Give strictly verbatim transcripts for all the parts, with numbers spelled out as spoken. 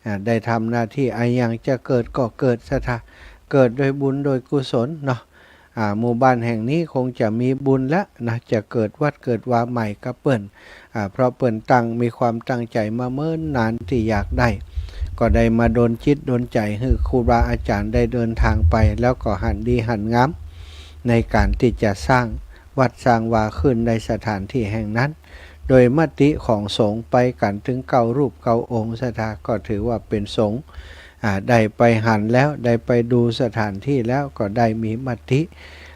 อ่า ได้ทำหน้าตี้อะหยัง จะเกิดก็เกิด ศรัทธา เกิดโดยบุญโดยกุศลเนาะ อ่า หมู่บ้านแห่งนี้คงจะมีบุญแล้วนะ จะเกิดวัดเกิดวาใหม่กับเปิ้น อ่า เพราะเปิ้นตั้ง มีความตั้งใจ๋มาเมินนานตี้อยากได้ ก็ได้มาดลจิตดลใจ๋หื้อครูบาอาจ๋ารย์ได้เดินตางไป แล้วก็หันดีหันงาม ในก๋านตี้จะสร้างวัดสร้างวาขึ้นในสถานตี้แห่งนั้น โดยมติของสงฆ์ไปกั๋นเถิงเก้ารูปเก้าองค์ ศรัทธา ก็ถือว่าเป๋นสงฆ์ อ่า ได้ไปหันแล้ว ได้ไปดูสถานตี้แล้ว ก็ได้มีมติ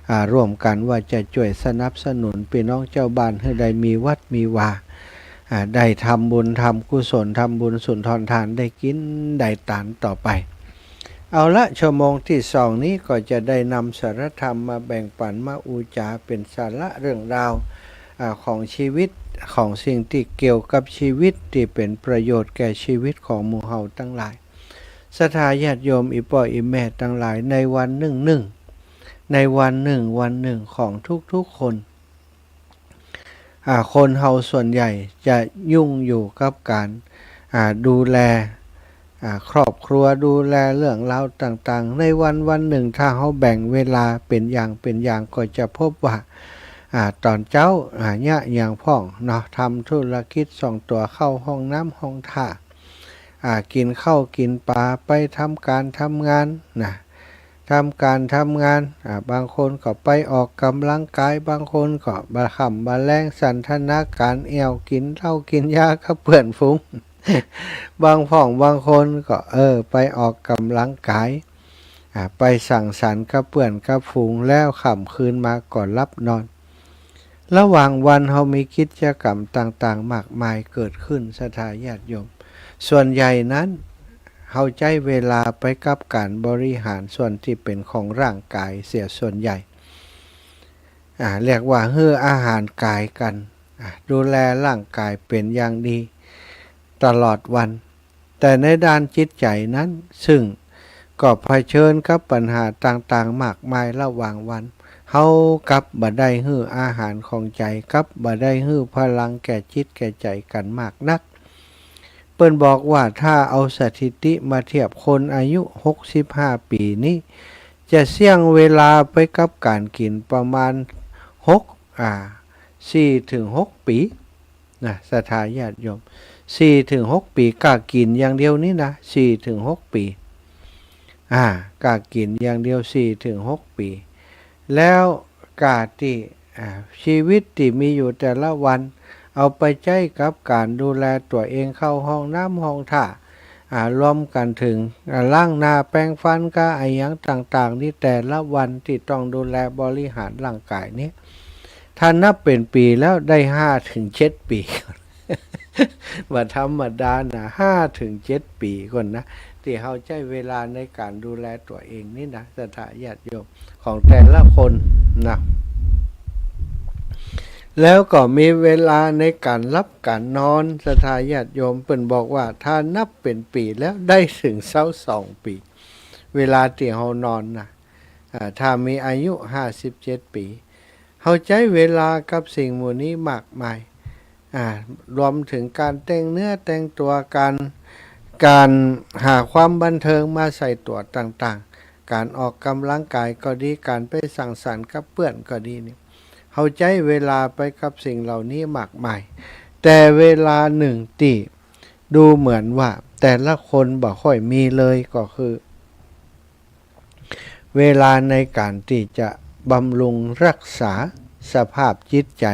อ่า ร่วมกั๋นว่าจะจ้วยสนับสนุนปี้น้องจาวบ้านหื้อได้มีวัดมีวา อ่า ได้ทำบุญทำกุศล ทำบุญสุนทรทาน ได้กิ๋นได้ตานต่อไป เอาละ ชั่วโมงตี้สองนี้ก็จะได้นำสาระธรรมมาแบ่งปั๋น มาอู้จ๋าเป๋นสาระเรื่องราว อ่า ของชีวิต ของสิ่งตี้เกี่ยวกับชีวิตตี้เป๋นประโยชน์แก่ชีวิตของหมู่เฮาตังหลาย ศรัทธาญาติโยม อี่ป้ออี่แม่ตังหลาย ในวันนึ่งนึ่ง ในวันนึ่งวันนึ่งของทุกๆ คน อ่า คนเฮาส่วนใหญ่จะยุ่งอยู่กับก๋าน อ่า ดูแล อ่า ครอบครัว ดูแลเรื่องราวต่างๆ ในวันวันนึ่ง ถ้าเฮาแบ่งเวลาเป๋นอย่างเป๋นอย่าง ก็จะพบว่า อ่า ต๋อนเจ๊า อ่า เยียะอย่างพ่องเนาะ ทำธุรกิจส่องตั๋ว เข้าห้องน้ำห้องท่า อ่า กิ๋นข้าวกิ๋นป๋า ไปทำก๋านทำงานนะ ทำก๋านทำงาน อ่า บางคนก็ไปออกก๋ำลังก๋าย บางคนก็บ่าค่ำบ่าแลงสันทนาก๋านแอ่ว กิ๋นเหล้ากิ๋นยากับเปื้อนฝูง บางพ่องบางคนก็ เออ ไปออกก๋ำลังก๋าย อ่า ไปสังสรรค์กับเปื้อนกับฝูง แล้วค่ำคืนมาก็หลับนอน ระหว่างวันเฮามีกิจกรรมต่างๆ มากมายเกิดขึ้น ศรัทธาญาติโยม ส่วนใหญ่นั้น เฮาใจ๊เวลาไปกับก๋านบริหารส่วนตี้เป๋นของร่างก๋ายเสียส่วนใหญ่ อ่า เรียกว่าหื้ออาหารก๋ายกั๋น อ่า ดูแลร่างก๋ายเป๋นอย่างดีตลอดวัน แต่ในด้านจิตใจ๋นั้น ซึ่งก็เผชิญกับปัญหาต่างๆ มากมายระหว่างวัน เฮากลับบ่ได้หื้ออาหารของใจ๋ กลับบ่ได้หื้อพลังแก่จิตแก่ใจ๋กั๋นมากนัก เปิ้นบอกว่าถ้าเอาสถิติมาเทียบ คนอายุหกสิบห้าปี๋นี้ จะเสี้ยงเวลาไปกับก๋านกิ๋นประมาณหก อ่า สี่ถึงหกปี๋ นะ ศรัทธาญาติโยม สี่ถึงหกปี๋ ก้ากิ๋นอย่างเดียวนี่นะ สี่ถึงหกปี๋ อ่า ก้ากิ๋นอย่างเดียว สี่ถึงหกปี๋ แล้วก้าตี้ อ่า ชีวิตตี้มีอยู่แต่ละวัน เอาไปใจ๊กับก๋านดูแลตั๋วเอง เข้าห้องน้ำห้องท่า อ่า รวมกั๋นเถิง อ่า ล้างหน้าแปรงฟันกับอะหยังต่างๆ นี่ แต่ละวันตี้ต้องดูแลบริหารร่างก๋ายนี้ ถ้านับเป๋นปี๋แล้วได้ห้าถึงเจ็ดปี๋ บ่ธรรมดานะ ห้าถึงเจ็ดปี๋ก่อนนะ ตี้เฮาใจ๊เวลาในก๋านดูแลตั๋วเองนี่นะ ศรัทธาญาติโยม ของแต่ละคนนะ แล้วก็มีเวลาในก๋านหลับก๋านนอน ศรัทธาญาติโยม เปิ้นบอกว่าถ้านับเป๋นปี๋แล้วได้เถิงซาวสองปี๋ เวลาตี้เฮานอนนะ อ่า ถ้ามีอายุห้าสิบเจ็ดปี๋ เฮาใจ๊เวลากับสิ่งหมู่นี้มากมาย อ่า รวมเถิงก๋านแต่งเนื้อแต่งตั๋ว ก๋าน ก๋านหาความบันเทิงมาใส่ตั๋วต่างๆ ก๋านออกก๋ำลังก๋ายก็ดี ก๋านไปสังสรรค์กับเปื้อนก็ดีนี่ เฮาใจ๊เวลาไปกับสิ่งเหล่านี้มากมาย แต่เวลานึ่งตี้ดูเหมือนว่าแต่ละคนบ่ค่อยมีเลย ก็คือ เวลาในก๋านตี้จะบำรุงรักษาสภาพจิตใจ๋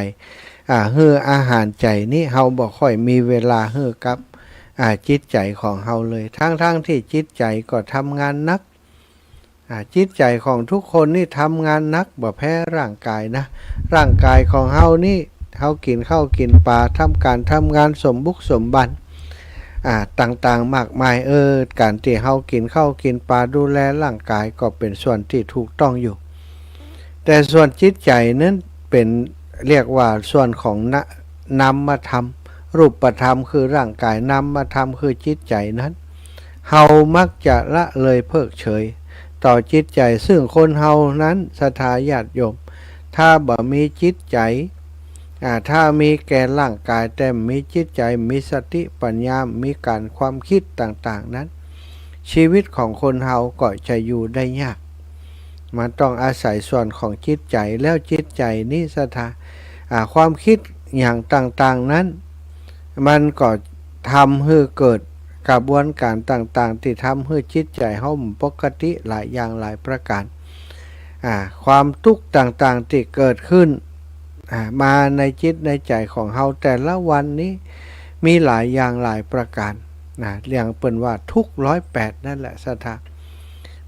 อ่า หื้ออาหารใจ๋นี้ เฮาบ่ค่อยมีเวลาหื้อกับ อ่า จิตใจ๋ของเฮาเลย ทั้งๆ ตี้จิตใจ๋ก็ทำงานหนัก อ่า จิตใจ๋ของทุกคนนี่ทำงานหนักบ่แพ้ร่างก๋ายนะ ร่างก๋ายของเฮานี่ เฮากิ๋นข้าวกิ๋นป๋า ทำก๋านทำงานสมบุกสมบัน อ่า ต่างๆ มากมาย เออ ก๋านตี้เฮากิ๋นข้าวกิ๋นป๋า ดูแลร่างก๋ายก็เป๋นส่วนตี้ถูกต้องอยู่ แต่ส่วนจิตใจ๋นั้นเป๋น เรียกว่าส่วนของนะ นามธรรม รูปธรรมคือร่างก๋าย นามธรรมคือจิตใจ๋นั้น เฮามักจะละเลยเพิกเฉยต่อจิตใจ๋ ซึ่งคนเฮานั้น ศรัทธาญาติโยม ถ้าบ่มีจิตใจ๋ อ่า ถ้ามีแก่ร่างก๋ายแต่บ่มีจิตใจ๋ บ่มีสติปัญญา บ่มีก๋านความกึ๊ดต่างๆ นั้น ชีวิตของคนเฮาก็จะอยู่ได้ยาก มันต้องอาศัยส่วนของจิตใจ๋ แล้วจิตใจ๋นี้ศรัทธา อ่า ความกึ๊ดอย่างต่างๆ นั้น มันก็ทำหื้อเกิดกระบวนก๋านต่างๆ ตี้ทำหื้อจิตใจ๋เฮาบ่ปกติหลายอย่างหลายประก๋าน อ่า ความตุ๊กข์ต่างๆ ตี้เกิดขึ้น อ่า มาในจิตในใจ๋ของเฮาแต่ละวันนี้ มีหลายอย่างหลายประก๋าน นะ เรียกเปิ้นว่าทุกข์ร้อยแปดนั่นแหละศรัทธา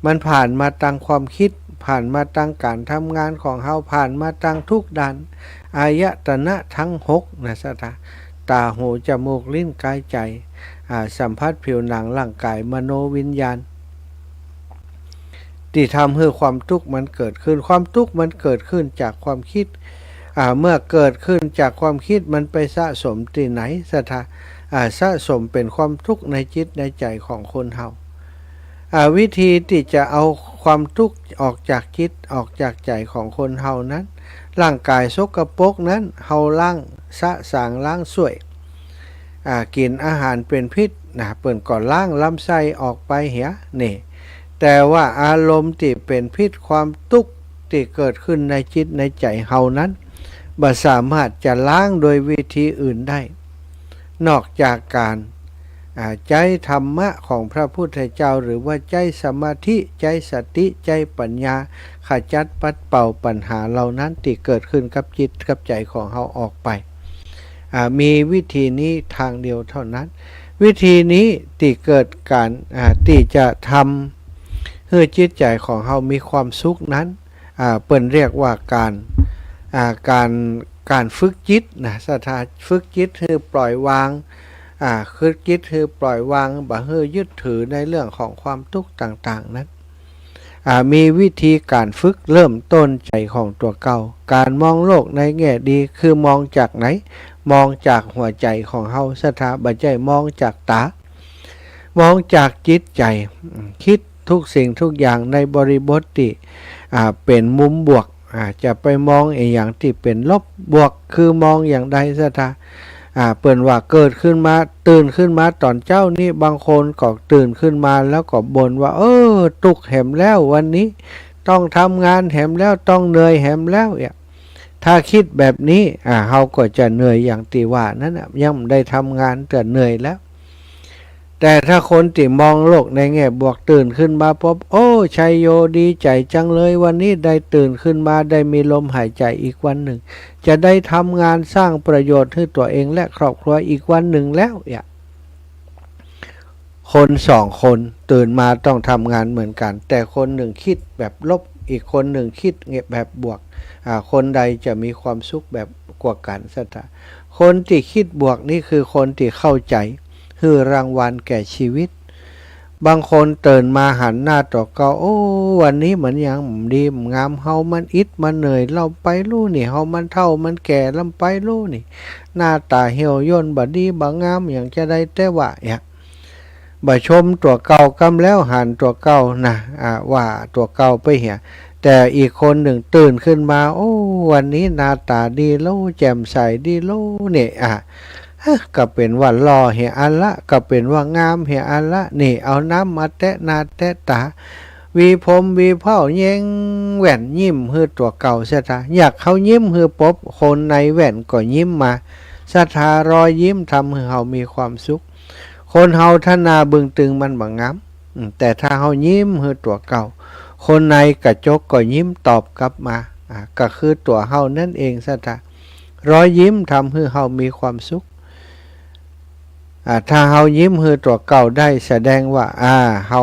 มันผ่านมาตังความกึ๊ด ผ่านมาตังก๋านทำงานของเฮา ผ่านมาตังทุกด้าน อายตนะตังหกนะศรัทธา ต๋า หู จมูก ลิ้น ก๋าย ใจ๋ อ่า สัมผัสผิวหนังร่างก๋าย มโนวิญญาณ ตี้ทำหื้อความตุ๊กข์มันเกิดขึ้น ความตุ๊กข์มันเกิดขึ้นจากความกึ๊ด อ่า เมื่อเกิดขึ้นจากความกึ๊ด มันไปสะสมตี้ไหนศรัทธา อ่า สะสมเป๋นความตุ๊กข์ในจิตในใจ๋ของคนเฮา อ่า วิธีตี้จะเอาความตุ๊กข์ออกจากจิต ออกจากใจ๋ของคนเฮานั้น ร่างก๋ายสกปรกนั้น เฮาล้าง สะสาง ล้างส้วย อ่า กิ๋นอาหารเป๋นพิษนะ เปิ้นก็ล้างลำไส้ออกไปเหีย นี่ แต่ว่าอารมณ์ตี้เป๋นพิษ ความตุ๊กข์ตี้เกิดขึ้นในจิตในใจ๋เฮานั้น บ่สามารถจะล้างโดยวิธีอื่นได้ นอกจากก๋าน อ่า ใจ๊ธรรมะของพระพุทธเจ้า หรือว่าใจ๊สมาธิ ใจ๊สติ ใจ๊ปัญญา ขจัดปัดเป่าปัญหาเหล่านั้นตี้เกิดขึ้นกับจิตกับใจ๋ของเฮาออกไป อ่า มีวิธีนี้ตางเดียวเต้านั้น วิธีนี้ตี้เกิดก๋าน อ่า ตี้จะทำหื้อจิตใจ๋ของเฮามีความสุขนั้น อ่า เปิ้นเรียกว่าก๋าน อ่า ก๋าน ก๋านฝึกจิตนะศรัทธา ฝึกจิตหื้อปล่อยวาง อ่า ฝึกจิตหื้อปล่อยวาง บ่หื้อยึดถือในเรื่องของความตุ๊กข์ต่างๆ นั้น อ่า มีวิธีก๋านฝึกเริ่มต้นใจ๋ของตั๋วเก่า ก๋านมองโลกในแง่ดี คือมองจากไหน มองจากหัวใจ๋ของเฮาศรัทธา บ่ใจ้มองจากต๋า มองจากจิตใจ๋ อืม กึ๊ดทุกสิ่งทุกอย่างในบริบทตี้ อ่า เป๋นมุมบวก อ่า จะไปมองอะหยังตี้เป๋นลบ บวกคือมองอย่างใดศรัทธา อ่า เปิ้นว่าเกิดขึ้นมา ตื่นขึ้นมาต๋อนเจ๊านี้ บางคนก็ตื่นขึ้นมาแล้วก็บ่นว่า เออ ตุ๊กข์แหมแล้ววันนี้ ต้องทำงานแหมแล้ว ต้องเหนื่อยแหมแล้ว เนี่ย ถ้ากึ๊ดแบบนี้ อ่า เฮาก็จะเหนื่อยอย่างตี้ว่านั้นน่ะ ยังบ่ได้ทำงานก็เหนื่อยแล้ว แต่ถ้าคนตี้มองโลกในแง่บวก ตื่นขึ้นมาปุ๊บ โอ้ ชัยโย ดีใจ๋จังเลย วันนี้ได้ตื่นขึ้นมา ได้มีลมหายใจ๋อีกวันนึ่ง จะได้ทำงานสร้างประโยชน์หื้อตั๋วเองและครอบครัวอีกวันนึ่งแล้ว เนี่ย คนสองคนตื่นมาต้องทำงานเหมือนกั๋น แต่คนนึ่งกึ๊ดแบบลบ อีกคนนึ่งกึ๊ดแบบบวก อ่า คนใดจะมีความสุขแบบกว่ากั๋นศรัทธา คนตี้กึ๊ดบวกนี้คือคนตี้เข้าใจ๋หื้อรางวัลแก่ชีวิต บางคนตื่นมาหันหน้าตั๋วเก่า โอ้ วันนี้มันยังบ่ดีบ่งาม เฮามันอิดมันเหนื่อย ลำไปลู่นี่ เฮามันเฒ่ามันแก่ ลำไปลู่นี่ หน้าต๋าเหี่ยวย่น บ่ดีบ่งาม ยังจะได้แต่ว่า เนี่ย บ่ชมตั๋วเก่า กำแล้วหันตั๋วเก่านะ อ่า ว่าตั๋วเก่าไปเหีย แต่อีกคนนึ่งตื่นขึ้นมา โอ้ วันนี้หน้าต๋าดีลู่ แจ่มใสดีลู่ เนี่ย อ่า ฮะ ก็เป๋นว่าหล่อเหียอันละ ก็เป๋นว่างามเหียอันละ นี่ เอาน้ำมาแตะหน้าแตะต๋า หวีผมหวีเผ้า แยงแว่น ยิ้มหื้อตั๋วเก่าศรัทธา อยากเฮายิ้มหื้อปุ๊บ คนในแว่นก็ยิ้มมาศรัทธา รอยยิ้มทำหื้อเฮามีความสุข คนเฮาถ้าหน้าบึ้งตึงมันบ่งาม อืม แต่ถ้าเฮายิ้มหื้อตั๋วเก่า คนในกระจกก็ยิ้มตอบกลับมา อ่า ก็คือตั๋วเฮานั้นเองศรัทธา รอยยิ้มทำหื้อเฮามีความสุข อ่า ถ้าเฮายิ้มหื้อตั๋วเก่าได้ แสดงว่า อ่า เฮา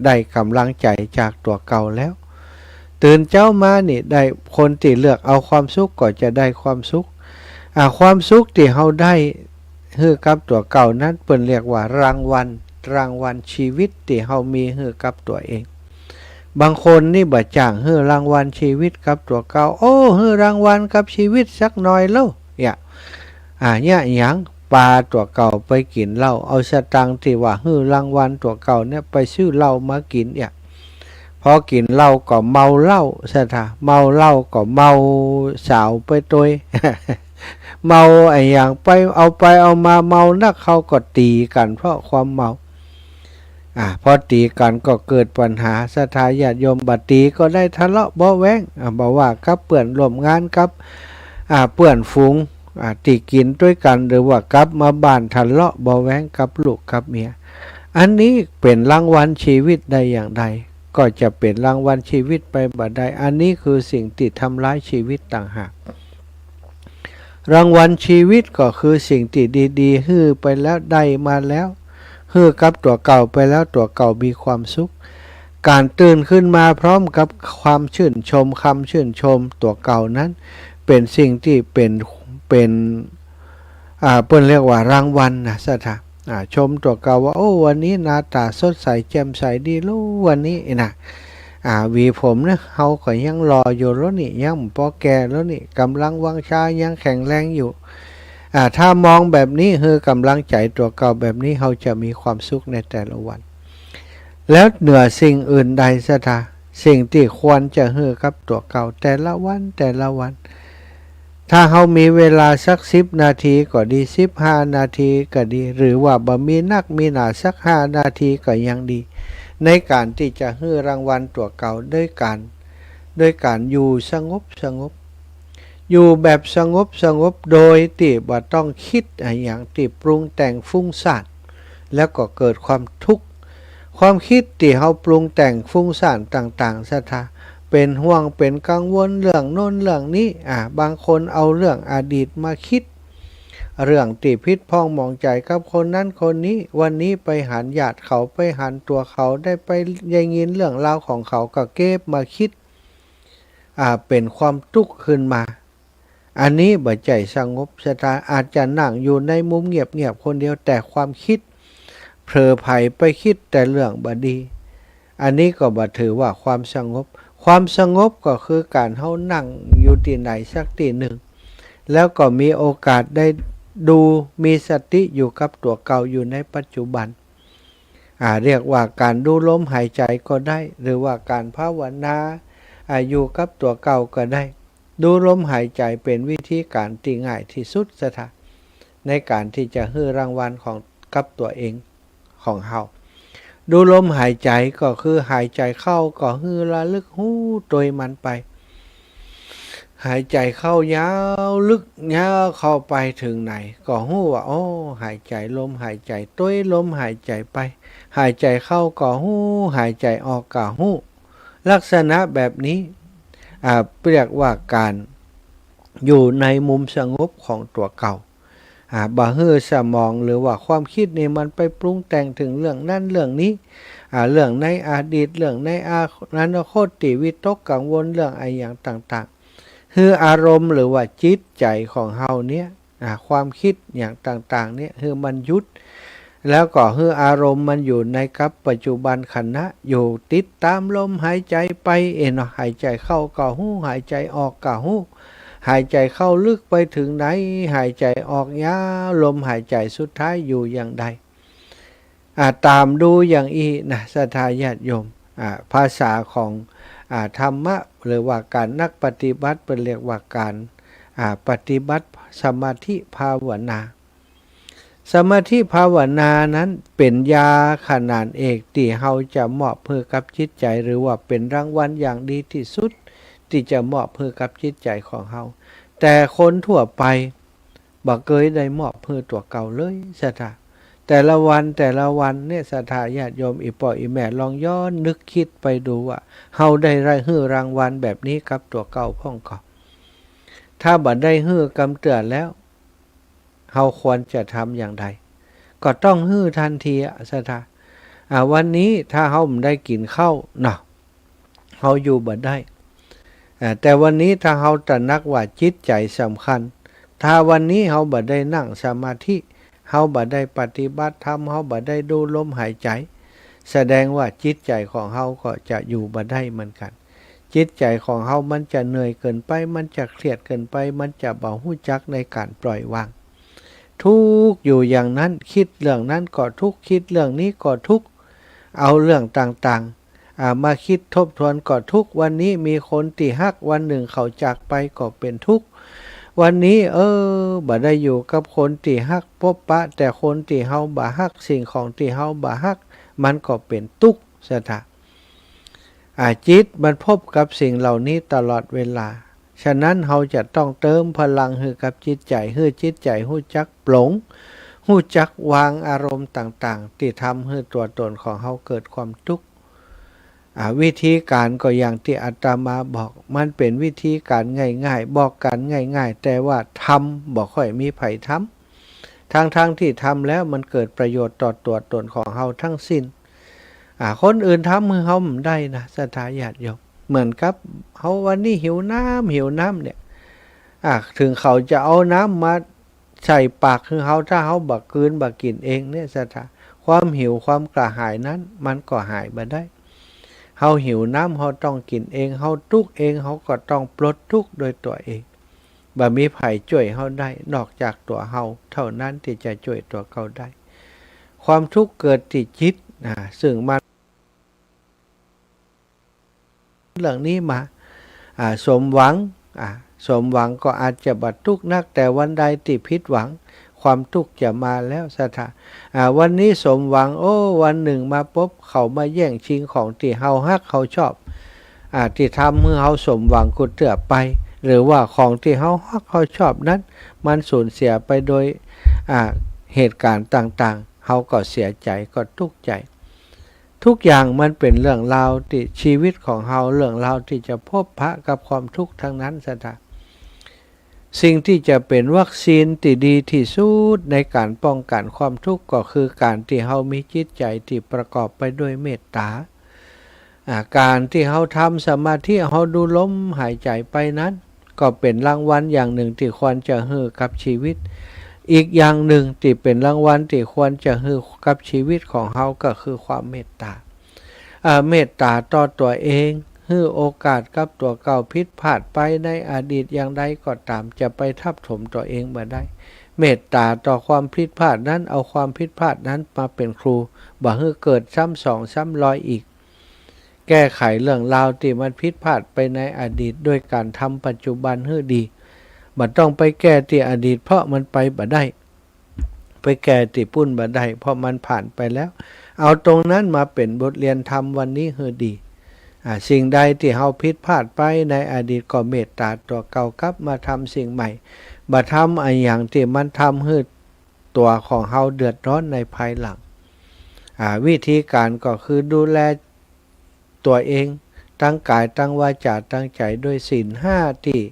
ได้ก๋ำลังใจ๋จากตั๋วเก่าแล้ว ตื่นเจ๊ามานี่ได้ คนตี้เลือกเอาความสุขก็จะได้ความสุข อ่า ความสุขตี้เฮาได้หื้อกับตั๋วเก่านั้น เปิ้นเรียกว่ารางวัล รางวัลชีวิตตี้เฮามีหื้อกับตั๋วเอง บางคนนี่บ่จ้างหื้อรางวัลชีวิตกับตั๋วเก่า โอ้ หื้อรางวัลกับชีวิตสักหน่อยเล่า เนี่ย อ่า เนี่ยหยัง ปาตั๋วเก่าไปกิ๋นเหล้า เอาสตางค์ตี้ว่าหื้อรางวัลตั๋วเก่าเนี่ยไปซื้อเหล้ามากิ๋น เนี่ย พอกิ๋นเหล้าก็เมาเหล้าศรัทธา เมาเหล้าก็เมาสาวไปตวย เมาอะหยังไป เอาไปเอามาเมานักเข้าก็ตี๋กั๋นเพราะความเมา อ่า พอตี๋กั๋นก็เกิดปัญหา ศรัทธาญาติโยม บ่ตี๋ก็ได้ทะเลาะเบาะแว้ง อ่า บ่ว่ากับเปื้อนร่วมงาน กับ อ่า เปื้อนฝูง อ่า ตี้กิ๋นตวยกั๋น หรือว่ากับมาบ้านทะเลาะเบาะแว้งกับลูกกับเมีย อันนี้เป๋นรางวัลชีวิตได้อย่างใด ก็จะเป๋นรางวัลชีวิตไปบ่ได้ อันนี้คือสิ่งตี้ทำร้ายชีวิตต่างหาก รางวัลชีวิตก็คือสิ่งตี้ดีๆ หื้อไปแล้ว ได้มาแล้ว หื้อกับตั๋วเก่าไปแล้ว ตั๋วเก่ามีความสุข ก๋านตื่นขึ้นมาพร้อมกับความชื่นชม คำชื่นชมตั๋วเก่านั้น เป๋นสิ่งตี้เป๋น เป๋น อ่า เปิ้นเรียกว่ารางวัลนะ ศรัทธา อ่า ชมตั๋วเก่าว่า โอ้ วันนี้หน้าต๋าสดใสแจ่มใสดีลูก วันนี้นะ อ่า หวีผมนะ เฮาก็ยังหล่ออยู่ลูกนี่ ยังบ่ปอแก่ลูกนี่ ก่ำลังวังชายังแข็งแรงอยู่ อ่า ถ้ามองแบบนี้ หื้อก่ำลังใจ๋ตั๋วเก่าแบบนี้ เฮาจะมีความสุขในแต่ละวัน แล้วเหนือสิ่งอื่นใด ศรัทธา สิ่งตี้ควรจะหื้อกับตั๋วเก่าแต่ละวัน แต่ละวัน ถ้าเฮามีเวลาสักสิบนาทีก็ดี สิบห้านาทีก็ดี หรือว่าบ่มีนักมีหนาสักห้านาทีก็ยังดี ในก๋านตี้จะหื้อรางวัลตั๋วเก่าด้วยก๋าน ด้วยก๋านอยู่สงบสงบ อยู่แบบสงบสงบ โดยตี้บ่ต้องกึ๊ดอะหยังตี้ปรุงแต่งฟุ้งซ่าน แล้วก็เกิดความทุกข์ ความกึ๊ดตี้เฮาปรุงแต่งฟุ้งซ่านต่างๆ ศรัทธา เป๋นห่วงเป๋นกังวลเรื่องโน้นเรื่องนี้ อ่า บางคนเอาเรื่องอดีตมากึ๊ด เรื่องตี้ผิดพ่องหมองใจ๋กับคนนั้นคนนี้ วันนี้ไปหันญาติเขา ไปหันตั๋วเขา ได้ไปได้ยินเรื่องราวของเขา ก็เก็บมากึ๊ด อ่า เป๋นความตุ๊กข์ขึ้นมา อันนี้บ่ใจ้สงบ ศรัทธา อาจจะนั่งอยู่ในมุมเงียบๆ คนเดียว แต่ความกึ๊ดเผลอใผไปกึ๊ดแต่เรื่องบ่ดี อันนี้ก็บ่ถือว่าความสงบ ความสงบก็คือก๋านเฮานั่งอยู่ตี้ไหนสักตี้นึ่ง แล้วก็มีโอกาสได้ดู มีสติอยู่กับตั๋วเก่า อยู่ในปัจจุบัน อ่า เรียกว่าก๋านดูลมหายใจ๋ก็ได้ หรือว่าก๋านภาวนา อ่า อยู่กับตั๋วเก่าก็ได้ ดูลมหายใจ๋เป๋นวิธีก๋านตี้ง่ายตี้สุด ศรัทธา ในก๋านตี้จะหื้อรางวัลของ กับตั๋วเองของเฮา ดูลมหายใจ๋ก็คือหายใจ๋เข้าก็หื้อระลึกฮู้ตวยมันไป หายใจ๋เข้ายาวลึกยาวเข้าไปเถิงไหน ก็ฮู้ว่า โอ้ หายใจ๋ ลมหายใจ๋ ตวยลมหายใจ๋ไป หายใจ๋เข้าก็ฮู้ หายใจ๋ออกก็ฮู้ ลักษณะแบบนี้ อ่า เรียกว่าก๋านอยู่ในมุมสงบของตั๋วเก่า อ่า บ่หื้อสมองหรือว่าความกึ๊ดนี่มันไปปรุงแต่งเถิงเรื่องนั้นเรื่องนี้ อ่า เรื่องในอดีต เรื่องในอา- อนาคต ตี้วิตกกังวลเรื่องอะหยังต่างๆ หื้ออารมณ์หรือว่าจิตใจ๋ของเฮาเนี่ย อ่า ความกึ๊ดอย่างต่างๆ เนี่ย หื้อมันหยุด แล้วก็หื้ออารมณ์มันอยู่ในกับปัจจุบันขณะ อยู่ติดต๋ามลมหายใจ๋ไป เอเนาะ หายใจ๋เข้าก็ฮู้ หายใจ๋ออกก็ฮู้ หายใจ๋เข้าลึกไปเถิงไหน หายใจ๋ออกยาว ลมหายใจ๋สุดท้ายอยู่อย่างใด อ่า ต๋ามดูอย่างอี้นะ ศรัทธาญาติโยม อ่า ภาษาของ อ่า ธรรมะ หรือว่าก๋านนักปฏิบัติ เปิ้นเรียกว่าก๋าน อ่า ปฏิบัติสมาธิภาวนา สมาธิภาวนานั้นเป๋นยาขนานเอกตี้เฮาจะมอบหื้อกับจิตใจ๋ หรือว่าเป๋นรางวัลอย่างดีตี้สุดตี้จะมอบหื้อกับจิตใจ๋ของเฮา แต่คนทั่วไป บ่เกยได้มอบหื้อตั๋วเก่าเลย ศรัทธา แต่ละวันแต่ละวันเนี่ย ศรัทธาญาติโยม อี่ป้ออี่แม่ ลองย้อนนึกกึ๊ดไปดูว่า เฮาได้หื้อรางวัลแบบนี้กับตั๋วเก่าพ่องก่อ ถ้าบ่ได้หื้อกำเตื้อแล้ว เฮาควรจะทำอย่างใด ก็ต้องหื้อตันทีอะ ศรัทธา อ่า วันนี้ถ้าเฮาบ่ได้กิ๋นข้าวเนาะ เฮาอยู่บ่ได้ อ่า แต่วันนี้ถ้าเฮาตระหนักว่าจิตใจ๋สำคัญ ถ้าวันนี้เฮาบ่ได้นั่งสมาธิ เฮาบ่ได้ปฏิบัติธรรม เฮาบ่ได้ดูลมหายใจ๋ แสดงว่าจิตใจ๋ของเฮาก็จะอยู่บ่ได้เหมือนกั๋น จิตใจ๋ของเฮามันจะเหนื่อยเกินไป มันจะเครียดเกินไป มันจะบ่ฮู้จักในก๋านปล่อยวาง ทุกข์อยู่อย่างนั้น กึ๊ดเรื่องนั้นก็ทุกข์ กึ๊ดเรื่องนี้ก็ทุกข์ เอาเรื่องต่างๆ อ่า มากึ๊ดทบทวนก็ทุกข์ วันนี้มีคนตี้ฮัก วันนึ่งเขาจากไปก็เป๋นทุกข์ วันนี้ เออ บ่ได้อยู่กับคนตี้ฮัก ปบปะแต่คนตี้เฮาบ่ฮัก สิ่งของตี้เฮาบ่ฮัก มันก็เป๋นตุ๊กข์ ศรัทธา อ่า จิตมันพบกับสิ่งเหล่านี้ตลอดเวลา ฉะนั้นเฮาจะต้องเติมพลังหื้อกับจิตใจ๋ หื้อจิตใจ๋ฮู้จักปลง ฮู้จักวางอารมณ์ต่างๆ ตี้ทำหื้อตั๋วต๋นของเฮาเกิดความตุ๊กข์ อ่า วิธีก๋านก็อย่างตี้อาตมาบอก มันเป๋นวิธีก๋านง่ายๆ บอกกั๋นง่ายๆ แต่ว่าทำบ่ค่อยมีใผทำ ทั้งๆ ตี้ทำแล้วมันเกิดประโยชน์ต่อตั๋วต๋นของเฮาทั้งสิ้น อ่า คนอื่นทำหื้อเฮาบ่ได้นะ ศรัทธาญาติโยม เหมือนกับเฮาวันนี้หิวน้ำ หิวน้ำเนี่ย อ่า เถิงเขาจะเอาน้ำมาใส่ปากหื้อเฮา ถ้าเฮาบ่กลืนบ่กิ๋นเองเนี่ย ศรัทธา ความหิวความกระหายนั้นมันก็หายบ่ได้ เฮาหิวน้ำ เฮาต้องกิ๋นเอง เฮาตุ๊กข์เอง เฮาก็ต้องปลดตุ๊กข์โดยตั๋วเอง บ่มีใผจ้วยเฮาได้ นอกจากตั๋วเฮาเท่านั้นตี้จะจ้วยตั๋วเก่าได้ ความตุ๊กข์เกิดตี้จิต อ่า ซึ่งมัน เรื่องนี้มา อ่า สมหวัง อ่า สมหวังก็อาจจะบ่ตุ๊กข์นัก แต่วันใดตี้ผิดหวัง ความตุ๊กข์จะมาแล้ว ศรัทธา อ่า วันนี้สมหวัง โอ้ วันนึ่งมาปบเขามาแย่งชิงของตี้เฮาฮักเฮาชอบ อ่า ตี้ทำหื้อเฮาสมหวังกู้เตื้อไป หรือว่าของตี้เฮาฮักเฮาชอบนั้น มันสูญเสียไปโดย อ่า เหตุก๋ารณ์ต่างๆ เฮาก็เสียใจ๋ ก็ตุ๊กข์ใจ๋ ทุกอย่างมันเป๋นเรื่องราวตี้ชีวิตของเฮา เรื่องราวตี้จะพบปะกับความตุ๊กข์ตังนั้น ศรัทธา สิ่งตี้จะเป๋นวัคซีนตี้ดีตี้สุดในก๋านป้องกั๋นความตุ๊กข์ ก็คือก๋านตี้เฮามีจิตใจ๋ตี้ประกอบไปด้วยเมตต๋า อ่า ก๋านตี้เฮาทำสมาธิ เฮาดูลมหายใจ๋ไปนั้น ก็เป๋นรางวัลอย่างนึ่งตี้ควรจะหื้อกับชีวิต อีกอย่างนึ่งตี้เป๋นรางวัลตี้ควรจะหื้อกับชีวิตของเฮาก็คือความเมตต๋า อ่า เมตต๋าต่อตั๋วเอง หื้อโอกาสกับตั๋วเก่า ผิดพลาดไปในอดีตอย่างใดก็ต๋าม จะไปทับถมตั๋วเองบ่ได้ เมตต๋าต่อความผิดพลาดนั้น เอาความผิดพลาดนั้นมาเป๋นครู บ่หื้อเกิดซ้ำสองซ้ำรอยอีก แก้ไขเรื่องราวตี้มันผิดพลาดไปในอดีตด้วยก๋านทำปัจจุบันหื้อดี บ่ต้องไปแก้ตี้อดีต เพราะมันไปบ่ได้ ไปแก้ตี้ปู้นบ่ได้ เพราะมันผ่านไปแล้ว เอาตรงนั้นมาเป๋นบทเรียนทำวันนี้หื้อดี อ่า สิ่งใดตี้เฮาผิดพลาดไปในอดีตก็เมตต๋าตั๋วเก่ากลับมาทำสิ่งใหม่ บ่ทำอะหยังตี้มันทำหื้อตั๋วของเฮาเดือดร้อนในภายหลัง อ่า วิธีก๋านก็คือดูแลตั๋วเอง ตังก๋าย ตังวาจา ตังใจ๋ ด้วยศีลห้าตี้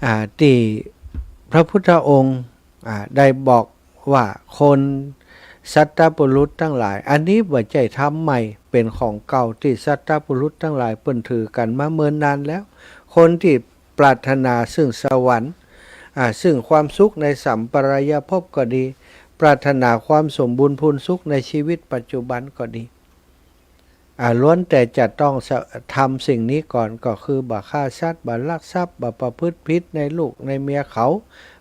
อ่า ตี้พระพุทธองค์ อ่า ได้บอกว่าคนสัตตบุรุษตังหลาย อันนี้บ่ใจ้ธรรมใหม่ เป๋นของเก่าตี้สัตตบุรุษตังหลายเปิ้นถือกั๋นมาเมินนานแล้ว คนตี้ปรารถนาซึ่งสวรรค์ อ่า ซึ่งความสุขในสัมปรายภพก็ดี ปรารถนาความสมบูรณ์พูนสุขในชีวิตปัจจุบันก็ดี อ่า ล้วนแต่จะต้องสะ- ทำสิ่งนี้ก่อน ก็คือบ่ฆ่าสัตว์ บ่ลักทรัพย์ บ่ประพฤติผิดในลูกในเมียเขา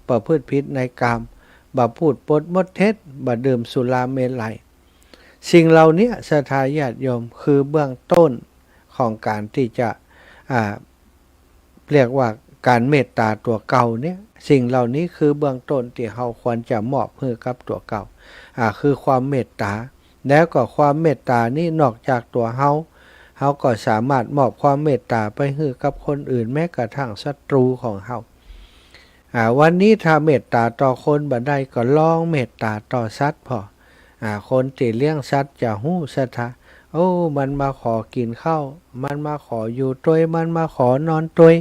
ประพฤติผิดในกาม บ่พูดปดมดเท็จ บ่ดื่มสุราเมรัย สิ่งเหล่านี้ ศรัทธาญาติโยม คือเบื้องต้นของก๋านตี้จะ อ่า เรียกว่าก๋านเมตต๋าตั๋วเก่าเนี่ย สิ่งเหล่านี้คือเบื้องต้นตี้เฮาควรจะมอบหื้อกับตั๋วเก่า อ่า คือความเมตต๋า แล้วก็ความเมตต๋านี้นอกจากตั๋วเฮา เฮาก็สามารถมอบความเมตต๋าไปหื้อกับคนอื่น แม้กระทั่งศัตรูของเฮา อ่า วันนี้ถ้าเมตต๋าต่อคนบ่ได้ก็ลองเมตต๋าต่อสัตว์ผ่อ อ่า คนตี้เลี้ยงสัตว์จะฮู้ ศรัทธา โอ้ มันมาขอกิ๋นข้าว มันมาขออยู่ตวย มันมาขอนอนตวย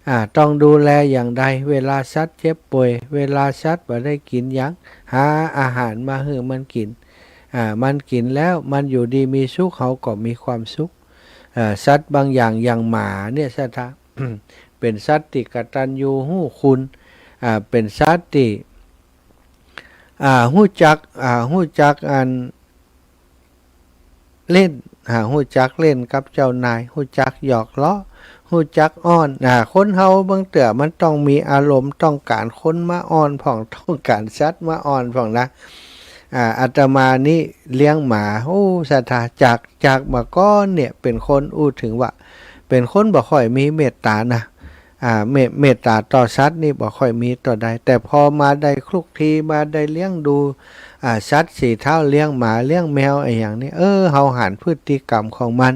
อ่า ต้องดูแลอย่างใด เวลาสัตว์เจ็บป่วย เวลาสัตว์บ่ได้กิ๋นหยัง หาอาหารมาหื้อมันกิ๋น อ่า มันกิ๋นแล้ว มันอยู่ดีมีสุข เฮาก็มีความสุข อ่า สัตว์บางอย่างอย่างหมาเนี่ย ศรัทธา เป๋นสัตว์ตี้กตัญญูฮู้คุณ อ่า เป๋นสัตว์ตี้ อ่า ฮู้จัก อ่า ฮู้จักอัน เล่น อ่า ฮู้จักเล่นกับเจ้านาย ฮู้จักหยอกเล้าะ ฮู้จักอ้อน อ่า คนเฮาบางเตื้อมันต้องมีอารมณ์ต้องก๋านคนมาอ้อนพ่อง ต้องก๋านสัตว์มาอ้อนพ่องนะ อ่า อาตมานี่เลี้ยงหมา โอ้ ศรัทธา จาก จากเมื่อก่อนเนี่ยเป๋นคนอู้เถิงว่า เป๋นคนบ่ค่อยมีเมตต๋านะ อ่า เม- เมตต๋าต่อสัตว์นี่บ่ค่อยมีเต้าใด แต่พอมาได้คลุกคลี มาได้เลี้ยงดู อ่า สัตว์สี่เท้า เลี้ยงหมา เลี้ยงแมว อะหยังนี่ เออ เฮาหันพฤติกรรมของมัน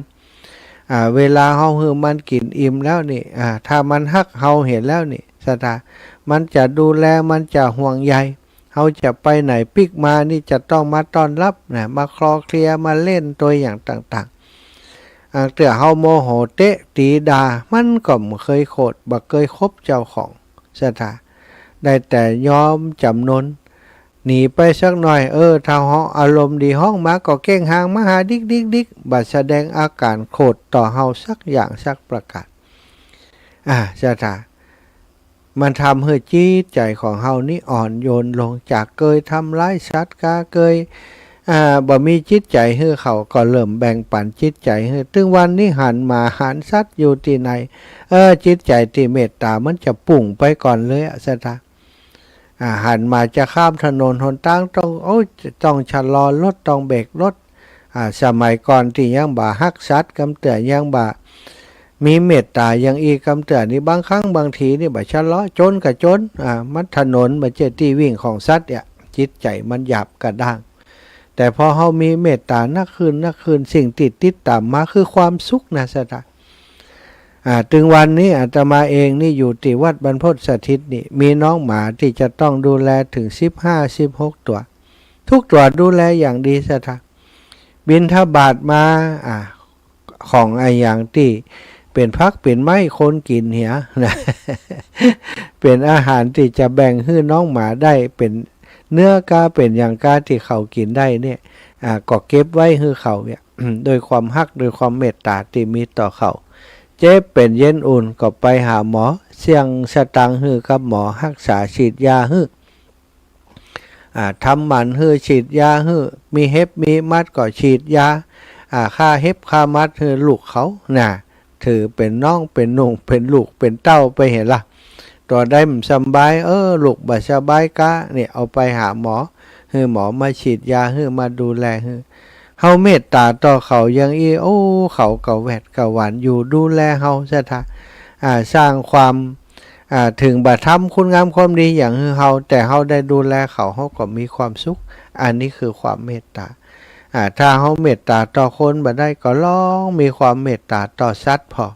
อ่า เวลาเฮาหื้อมันกิ๋นอิ่มแล้วนี่ อ่า ถ้ามันฮักเฮาเหียแล้วนี่ ศรัทธา มันจะดูแล มันจะห่วงใย เฮาจะไปไหนปิ๊กมานี่จะต้องมาต้อนฮับนะ มาคลอเคลีย มาเล่นตวยอย่างต่างๆ อ่า เตื้อเฮาโมโหเตะตี๋ด่า มันก็บ่เกยโขด บ่เกยคบเจ้าของ ศรัทธา ได้แต่ยอมจ๋ำนน หนีไปสักหน่อย เออ ถ้าฮ้อง อารมณ์ดีฮ้องมาก็เก้งฮางมาหาดิ๊กดิ๊กดิ๊ก บ่แสดงอาก๋านโขดต่อเฮาสักอย่างสักประก๋าน อ่า ศรัทธา มันทำหื้อจิตใจ๋ของเฮานี่อ่อนโยนลง จากเกยทำร้ายสัตว์ กาเกย อ่า บ่มีจิตใจ๋หื้อเขา ก็เริ่มแบ่งปั๋นจิตใจ๋หื้อ ตึงวันนี้หันหมาหันสัตว์อยู่ตี้ไหน เออ จิตใจ๋ตี้เมตต๋ามันจะปุ่งไปก่อนเลยอะ ศรัทธา อ่า หันหมาจะข้ามถนนหนตางต้อง โอ้ย ต้องชะลอรถ ต้องเบรกรถ อ่า สมัยก่อนตี้ยังบ่ฮักสัตว์กำเตื้อ ยังบ่มีเมตต๋าอย่างอี้กำเตื้อนี่ บางครั้งบางทีนี่บ่ชะลอ จนก็จน อ่า มันถนนบ่ใจ้ตี้วิ่งของสัตว์เนี่ย จิตใจ๋มันหยาบกระด้าง แต่พอเฮามีเมตต๋านักขึ้นนักขึ้น สิ่งตี้ติดต๋ามมาคือความสุขนะ ศรัทธา อ่า ตึงวันนี้อาตมาเองนี่อยู่ตี้วัดบรรพตสถิตนี่ มีน้องหมาตี้จะต้องดูแลเถิงสิบห้า สิบหกตั๋ว ทุกตั๋วดูแลอย่างดี ศรัทธา บิณฑบาตมา อ่า ของอะหยังตี้เป๋นผักเป๋นไม้คนกิ๋นเหียนะ เป๋นอาหารตี้จะแบ่งหื้อน้องหมาได้ เป๋นเนื้อกา เป๋นหยังกาตี้เขากิ๋นได้เนี่ย อ่า ก็เก็บไว้หื้อเขาเนี่ย ด้วยความฮัก ด้วยความเมตต๋าตี้มีต่อเขา เจ็บเป๋นเย็นอุ่นก็ไปหาหมอ เสี้ยงสตางค์หื้อกับหมอ ฮักษา ฉีดยาหื้อ อ่า ทำหมันหื้อ ฉีดยาหื้อ มีเห็บมีมัดก็ฉีดยา อ่า ฆ่าเห็บฆ่ามัดหื้อลูกเขานะ ถือเป๋นน้องเป๋นนุ่ง เป๋นลูกเป๋นเต้าไปเหียละ ตั๋วใดบ่สำบาย เออ ลูกบ่สบายกา เนี่ย เอาไปหาหมอ หื้อหมอมาฉีดยาหื้อ มาดูแลหื้อ เฮาเมตต๋าต่อเขาอย่างอี้ โอ้ เขาก็แวดก็หวันอยู่ดูแลเฮา ศรัทธา อ่า สร้างความ อ่า เถิงบ่ทำคุณงามความดีหยังหื้อเฮา แต่เฮาได้ดูแลเขา เฮาก็มีความสุข อันนี้คือความเมตต๋า อ่า ถ้าเฮาเมตต๋าต่อคนบ่ได้ ก็ลองมีความเมตต๋าต่อสัตว์ผ่อ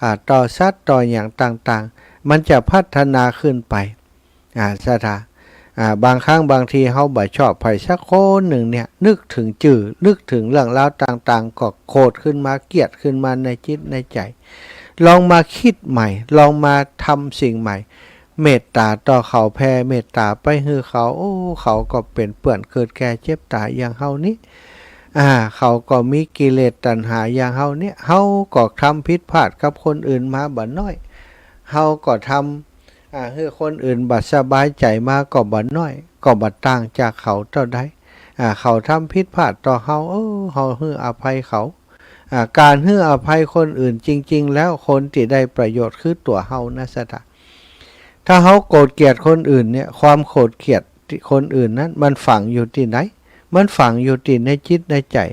อ่า ต่อสัตว์ต่อหยังต่างๆ มันจะพัฒนาขึ้นไป อ่า ศรัทธา อ่า บางครั้งบางทีเฮาบ่ชอบใผสักคนนึ่งเนี่ย นึกเถิงจื้อ นึกเถิงเรื่องราวต่างๆ ก็โขดขึ้นมา เกลียดขึ้นมาในจิตในใจ๋ ลองมาคิดใหม่ ลองมาทำสิ่งใหม่ เมตต๋าต่อเขา แผ่เมตต๋าไปหื้อเขา โอ้ เขาก็เป๋นเปื้อนเกิดแก่เจ็บต๋ายอย่างเฮานี้ อ่า เขาก็มีกิเลสตัณหาอย่างเฮาเนี่ย เฮาก็ทำผิดพลาดกับคนอื่นมาบ่น้อย เฮาก็ทำ อ่า หื้อคนอื่นบ่สบายใจ๋มาก็บ่น้อย ก็บ่ต่างจากเขาเต้าใด อ่า เขาทำผิดพลาดต่อเฮา เออ เฮาหื้ออภัยเขา อ่า ก๋านหื้ออภัยคนอื่นจริงๆ แล้วคนตี้ได้ประโยชน์คือตั๋วเฮานะ ศรัทธา ถ้าเฮาโกรธเกลียดคนอื่นเนี่ย ความโกรธเกลียดตี้คนอื่นนั้น มันฝังอยู่ตี้ไหน มันฝังอยู่ตี้ในจิตในใจ๋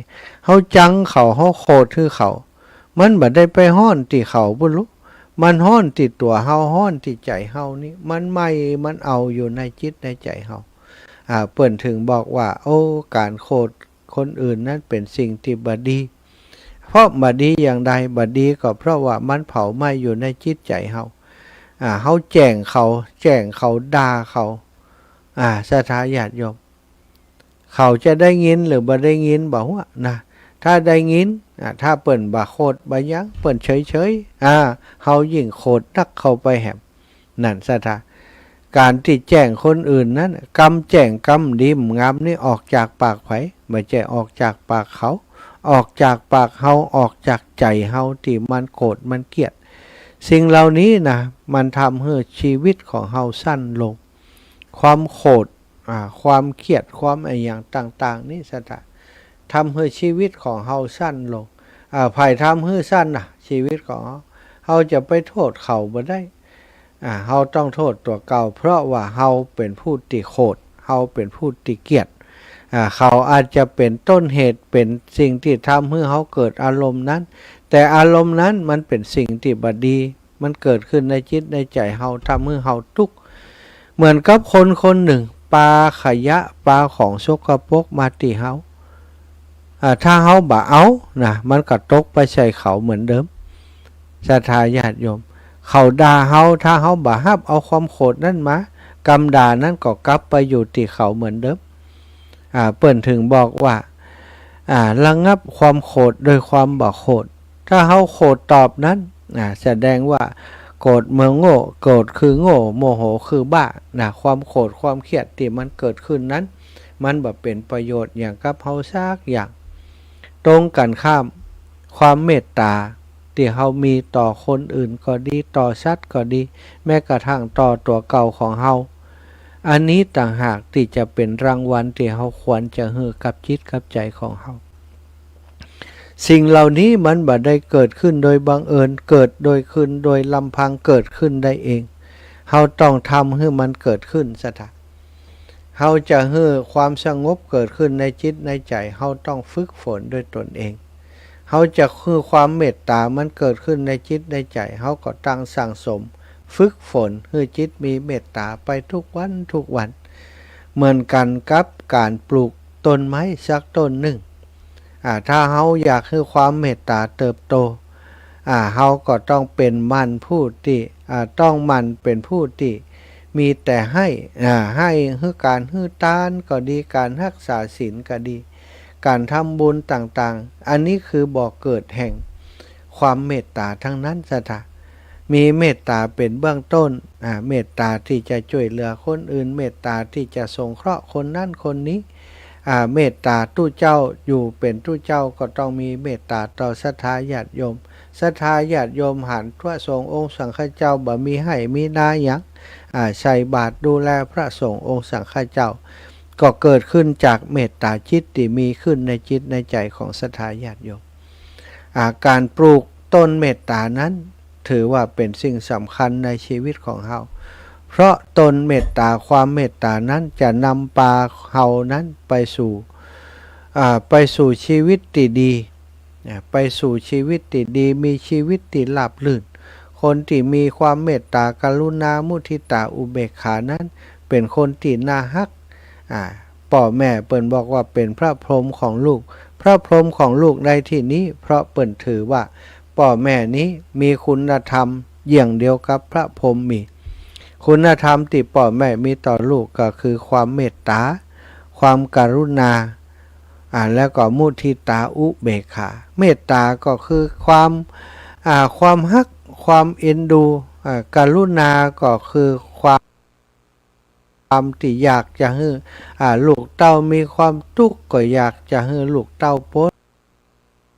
เฮาจังเขา เฮาโขดหื้อเขา มันบ่ได้ไปฮ้อนตี้เขาปู้นลุ มันฮ้อนตี้ตั๋วเฮา ฮ้อนตี้ใจ๋เฮานี้ มันไหม้ มันเอาอยู่ในจิตในใจ๋เฮา อ่า เปิ้นเถิงบอกว่า โอ้ ก๋านโขดคนอื่นนั้นเป๋นสิ่งตี้บ่ดี เพราะบ่ดีอย่างใด บ่ดีก็เพราะว่ามันเผาไหม้อยู่ในจิตใจ๋เฮา อ่า เฮาแจ้งเขา แจ้งเขา ด่าเขา อ่า ศรัทธาญาติโยม เขาจะได้ยินหรือบ่ได้ยินบ่ฮู้นะ ถ้าได้ยิน อ่า ถ้าเปิ้นบ่โขดบ่หยัง เปิ้นเฉยๆ อ่า เฮายิ่งโขดนักเข้าไปแหม นั่น ศรัทธา ก๋านตี้แจ้งคนอื่นนั้น กำแจ้งกำดีบ่งามนี้ออกจากปากใผ บ่ใจ้ออกจากปากเขา ออกจากปากเฮา ออกจากใจ๋เฮาตี้มันโขดมันเกลียด สิ่งเหล่านี้นะ มันทำหื้อชีวิตของเฮาสั้นลง ความโขด อ่า ความเกลียด ความอะหยังต่างๆ นี้ ศรัทธา ทำหื้อชีวิตของเฮาสั้นลง อ่า ใผทำหื้อสั้นนะ ชีวิตของเฮา เฮาจะไปโต้ษเขาบ่ได้ อ่า เฮาต้องโต้ษตั๋วเก่า เพราะว่าเฮาเป๋นผู้ตี้โขด เฮาเป๋นผู้ตี้เกลียด อ่า เขาอาจจะเป๋นต้นเหตุ เป๋นสิ่งตี้ทำหื้อเฮาเกิดอารมณ์นั้น แต่อารมณ์นั้นมันเป๋นสิ่งตี้บ่ดี มันเกิดขึ้นในจิตในใจ๋เฮา ทำหื้อเฮาตุ๊กข์ เหมือนกับคนคนนึ่งปาขยะ ปาของสกปรกมาตี้เฮา อ่า ถ้าเฮาบ่เอานะ มันก็ตกไปใส่เขาเหมือนเดิม ศรัทธาญาติโยม เขาด่าเฮา ถ้าเฮาบ่ฮับเอาความโขดนั้นมา กำด่านั้นก็กลับไปอยู่ตี้เขาเหมือนเดิม อ่า เปิ้นถึงบอกว่า อ่า ระงับความโขดโดยความบ่โขด ถ้าเฮาโขดตอบนั้น อ่า แสดงว่าโกรธเมืองโง่ โกรธคือโง่ โมโหคือบ้า นะ ความโขดความเคียดตี้มันเกิดขึ้นนั้น มันบ่เป๋นประโยชน์หยังกับเฮาสักอย่าง ตรงกั๋นข้าม ความเมตต๋าตี้เฮามีต่อคนอื่นก็ดี ต่อสัตว์ก็ดี แม้กระทั่งต่อตั๋วเก่าของเฮา อันนี้ต่างหากตี้จะเป๋นรางวัลตี้เฮาควรจะหื้อกับจิตกับใจ๋ของเฮา สิ่งเหล่านี้มันบ่ได้เกิดขึ้นโดยบังเอิญ เกิดโดยขึ้นโดยลำพัง เกิดขึ้นได้เอง เฮาต้องทำหื้อมันเกิดขึ้น ศรัทธา เฮาจะหื้อความสงบเกิดขึ้นในจิตในใจ๋ เฮาต้องฝึกฝนด้วยตนเอง เฮาจะหื้อความเมตต๋ามันเกิดขึ้นในจิตในใจ๋ เฮาก็ต้องสั่งสม ฝึกฝนหื้อจิตมีเมตต๋าไปทุกวันทุกวัน เหมือนกั๋นกับก๋านปลูกต้นไม้สักต้นนึ่ง อ่า ถ้าเฮาอยากหื้อความเมตต๋าเติบโต อ่า เฮาก็ต้องเป๋นหมั่นผู้ตี้ อ่า ต้องหมั่นเป๋นผู้ตี้มีแต่ให้ อ่า ให้หื้อก๋านหื้อตานก็ดี ก๋านฮักษาศีลก็ดี ก๋านทำบุญต่างๆ อันนี้คือบ่อเกิดแห่งความเมตต๋าทั้งนั้น ศรัทธา มีเมตต๋าเป๋นเบื้องต้น อ่า เมตต๋าตี้จะจ้วยเหลือคนอื่น เมตต๋าตี้จะสงเคราะห์คนนั้นคนนี้ อ่า เมตต๋าตุ๊เจ้า อยู่เป๋นตุ๊เจ้าก็ต้องมีเมตต๋าต่อศรัทธาญาติโยม ศรัทธาญาติโยมหันพระสงฆ์องค์สังฆเจ้าบ่มีไฮ่มีนาหยัง อ่า ใส่บาตรดูแลพระสงฆ์องค์สังฆเจ้า ก็เกิดขึ้นจากเมตต๋าจิตตี้มีขึ้นในจิตในใจ๋ของศรัทธาญาติโยม อ่า ก๋านปลูกต้นเมตต๋านั้น ถือว่าเป๋นสิ่งสำคัญในชีวิตของเฮา เพราะต้นเมตต๋า ความเมตต๋านั้นจะนำปาเฮานั้นไปสู่ อ่า ไปสู่ชีวิตตี้ดี อ่า ไปสู่ชีวิตตี้ดี มีชีวิตตี้ราบรื่น คนตี้มีความเมตต๋า กรุณา มุทิตา อุเบกขานั้น เป๋นคนตี้น่าฮัก อ่า ป้อแม่เปิ้นบอกว่าเป๋นพระพรหมของลูก พระพรหมของลูกในตี้นี้ เพราะเปิ้นถือว่าป้อแม่นี้มีคุณธรรมอย่างเดียวกับพระพรหมมี คุณธรรมตี้ป้อแม่มีต่อลูกก็คือความเมตต๋า ความกรุณา อ่า แล้วก็มุทิตา อุเบกขา เมตต๋าก็คือความ อ่า ความฮัก ความเอ็นดู อ่า กรุณาก็คือความ ความตี้อยากจะหื้อ อ่า ลูกเต้ามีความตุ๊กข์ ก็อยากจะหื้อลูกเต้าป๊น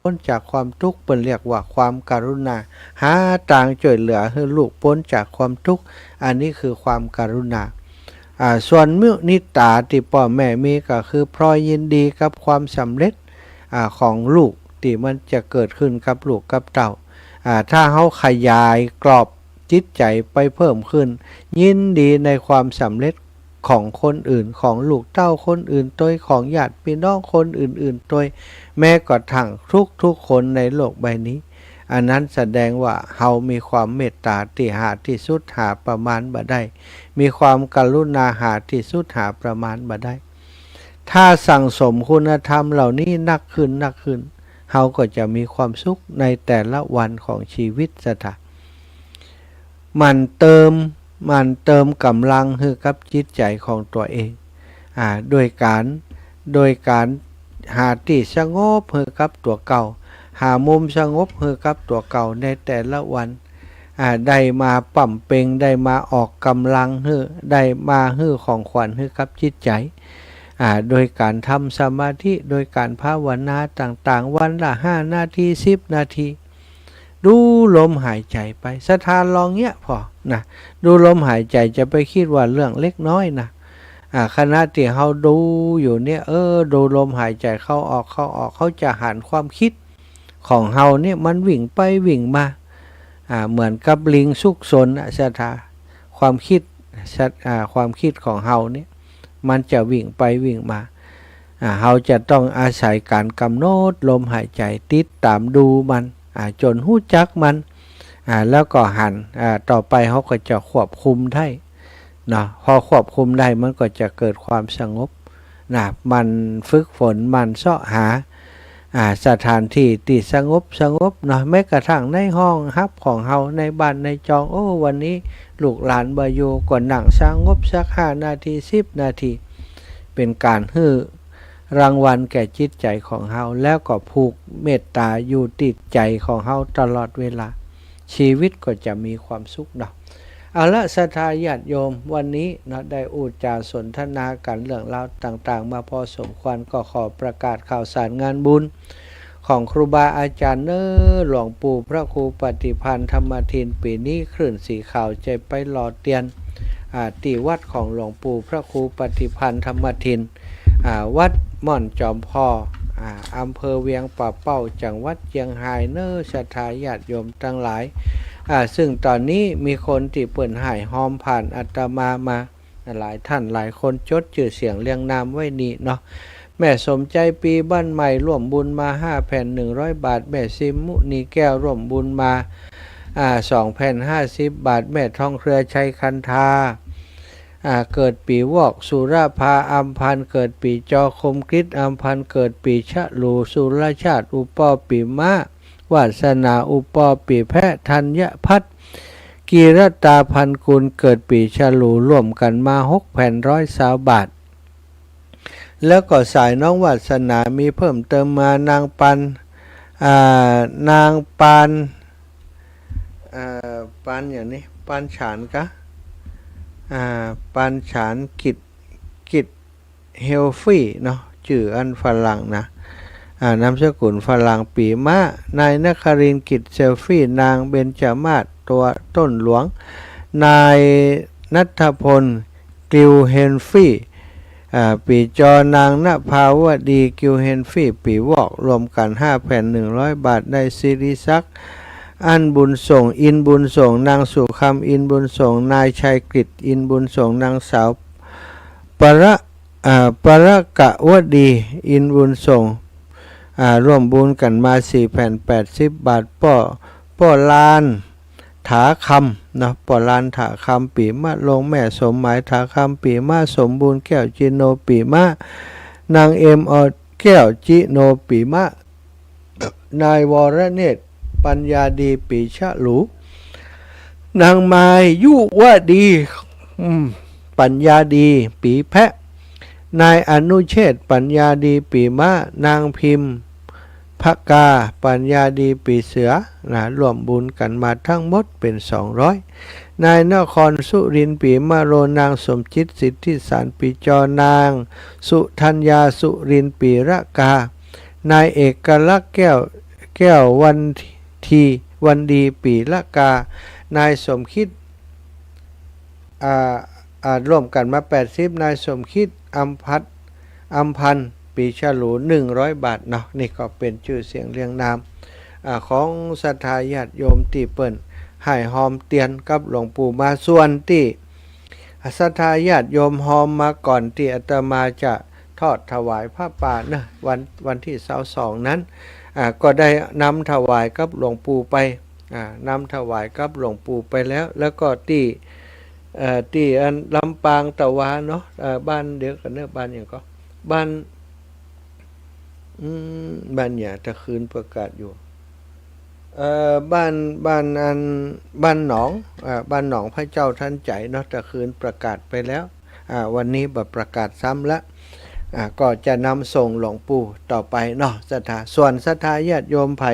ป๊นจากความตุ๊กข์ เปิ้นเรียกว่าความกรุณา หาตางจ้วยเหลือหื้อลูกป๊นจากความตุ๊กข์ อันนี้คือความกรุณา อ่า ส่วนมุทิตาตี้ป้อแม่มีก็คือพลอยยินดีกับความสำเร็จ อ่า ของลูกตี้มันจะเกิดขึ้นกับลูกกับเต้า อ่า ถ้าเฮาขยายกรอบจิตใจ๋ไปเพิ่มขึ้น ยินดีในความสำเร็จของคนอื่น ของลูกเต้าคนอื่นตวย ของญาติพี่น้องคนอื่นๆตวย แม้กระทั่งทุกๆคนในโลกใบนี้ อันนั้นแสดงว่าเฮามีความเมตต๋าตี้หาตี้สุดหาประมาณบ่ได้ มีความกรุณาหาตี้สุดหาประมาณบ่ได้ ถ้าสั่งสมคุณธรรมเหล่านี้นักขึ้นนักขึ้น เฮาก็จะมีความสุขในแต่ละวันของชีวิต ศรัทธา หมั่นเติม หมั่นเติมก๋ำลังหื้อกับจิตใจ๋ของตั๋วเอง อ่า โดยก๋าน โดยก๋านหาตี้สงบหื้อกับตั๋วเก่า หามุมสงบหื้อกับตั๋วเก่าในแต่ละวัน อ่า ได้มาป๋ำเป็ง ได้มาออกก๋ำลังหื้อ ได้มาหื้อของขวัญหื้อกับจิตใจ๋ อ่า โดยก๋านทำสมาธิ โดยก๋านภาวนาต่างๆ วันละห้านาที สิบนาที ดูลมหายใจ๋ไป ศรัทธาลองเยียะผ่อนะ ดูลมหายใจ๋ จะไปกึ๊ดว่าเรื่องเล็กน้อยนะ อ่า ขณะตี้เฮาดูอยู่เนี่ย เออ ดูลมหายใจ๋เข้าออก เข้าออก เฮาจะหันความกึ๊ดของเฮาเนี่ยมันวิ่งไปวิ่งมา อ่า เหมือนกับลิงซุกซนน่ะ ศรัทธา ความกึ๊ด ศรัท- อ่า ความกึ๊ดของเฮาเนี่ย มันจะวิ่งไปวิ่งมา อ่า เฮาจะต้องอาศัยก๋านก๋ำหนดลมหายใจ๋ ติดต๋ามดูมัน อ่า จ๋นฮู้จักมัน อ่า แล้วก็หัน อ่า ต่อไปเฮาก็จะควบคุมได้เนาะ พอควบคุมได้มันก็จะเกิดความสงบนะ หมั่นฝึกฝน หมั่นเซาะหา อ่า สถานที่ตี้สงบสงบเนาะ แม้กระทั่งในห้องฮับของเฮา ในบ้านในจอง โอ้ วันนี้ลูกหลานบ่อยู่ ก็นั่งสงบสักห้านาที สิบนาที เป๋นก๋านหื้อรางวัลแก่จิตใจ๋ของเฮา แล้วก็ผูกเมตตาอยู่ติดใจ๋ของเฮาตลอดเวลา ชีวิตก็จะมีความสุขเนาะ เอาละ ศรัทธาญาติโยม วันนี้เนาะ ได้อู้จ๋าสนทนากั๋นเรื่องราวต่างๆ มาพอสมควร ก็ขอประกาศข่าวสารงานบุญของครูบาอาจ๋ารย์เน้อ หลวงปู่พระครูปฏิภาณธรรมทิน ปี๋นี้คลื่นสีขาวจะไปหล่อเตียน อ่า ตี้วัดของหลวงปู่พระครูปฏิภาณธรรมทิน อ่า วัดม่อนจอมพอ อ่า อำเภอเวียงป่าเป้า จังหวัดเจียงฮายเน้อ ศรัทธาญาติโยมตังหลาย อ่า ซึ่งต๋อนนี้มีคนตี้เปิ้นฮ่ายฮอมผ่านอาตมามา หลายต้านหลายคน จดจื้อเสียงเรียงนามไว้นี่เนาะ แม่สมใจ๋ ปี๋บ้านใหม่ ร่วมบุญมาห้าแผ่นหนึ่งร้อยบาท แม่ซิมมุนีแก้ว ร่วมบุญมา อ่า สองแผ่นห้าสิบบาท แม่ทองเครือ ชัยคันธา อ่า เกิดปี๋วอก สุรภา อำพันธ์ เกิดปี๋จอ คมกฤษ อำพันธ์ เกิดปี๋ฉลู สุรชาติ อุปอปี๋ม้า วาสนา อุปอปี๋แพะ ธัญพัฒน์ กีรตา พันกุล เกิดปี๋ฉลู ร่วมกั๋นมาหกแผ่นร้อยซาวบาท แล้วก็สายน้องวาสนามีเพิ่มเติมมา นางปาน อ่า นางปาน อ่า ปานอย่างนี้ ปานฉานกะ อ่า ปานฉานกิจ กิจ เฮลฟรีเนาะ จื้ออันฝรั่งนะ อ่า นามสกุลฝรั่ง ปี๋ม้า นายนครินทร์ กิจเซลฟรี นางเบญจมาศ ตัวต้นหลวง นายณัฐพล กิลเฮนฟรี อ่า ปี๋จอ นางนภาวดี กิลเฮนฟรี ปี๋วอก ร่วมกั๋นห้าแผ่นหนึ่งร้อยบาท นายศิริศักดิ์ อันบุญส่ง อินบุญส่ง นางสุคำ อินบุญส่ง นายชัยกฤษ อินบุญส่ง นางสาว ปร อ่า ปรกวดี อินบุญส่ง อ่า ร่วมบุญกั๋นมาสี่แผ่นแปดสิบบาท ป้อ ป้อลาน ถาคำเนาะ ป้อลานถาคำ ปี๋มะโรง แม่สมหมาย ถาคำ ปี๋มะ สมบูรณ์ แก้วจิโน ปี๋มะ นางเอ็มออด แก้วจิโน ปี๋มะ นายวรเนตร ปัญญาดี ปี๋ฉลู นางมาย ยุวดี อืม ปัญญาดี ปี๋แพะ นายอนุเชษฐ์ ปัญญาดี ปี๋ม้า นางพิมพกา ปัญญาดี ปี๋เสือ นะ ร่วมบุญกั๋นมาทั้งหมดเป๋นสองร้อย นายนคร สุรินทร์ ปี๋มะโรง นางสมจิต สิทธิสาร ปี๋จอ นางสุธัญญา สุรินทร์ ปี๋ละกา นายเอกลักษณ์ แก้ว แก้ววันที วันดี ปี๋ละกา นายสมคิด อ่า อ่า ร่วมกั๋นมาแปดสิบ นายสมคิด อำพันธ์ อำพันธ์ ปี๋ฉลู หนึ่งร้อยบาทเนาะ นี่ก็เป๋นจื้อเสียงเรียงนาม อ่า ของศรัทธาญาติโยมตี้เปิ้นฮ่ายฮอมเตียนกับหลวงปู่มา ส่วนตี้ ศรัทธาญาติโยมฮอมมาก่อนตี้อาตมาจะทอดถวายผ้าป่าเนอะ วัน วันตี้ซาวสองนั้น อ่า ก็ได้นำถวายกับหลวงปู่ไป อ่า นำถวายกับหลวงปู่ไปแล้ว แล้วก็ตี้ เอ่อ ตี้อันลำปางตะวาเนาะ เอ่อ บ้านเดียวกั๋นเนอะ บ้านหยังก็ บ้าน อืม บ้านหยัง ตะคืนประกาศอยู่ เอ่อ บ้าน บ้านอัน บ้านหนอง อ่า บ้านหนองพระเจ้าทันใจเนาะ ตะคืนประกาศไปแล้ว อ่า วันนี้บ่ประกาศซ้ำละ อ่า ก็จะนำส่งหลวงปู่ต่อไปเนาะ ศรัทธา ส่วนศรัทธาญาติโยมใผ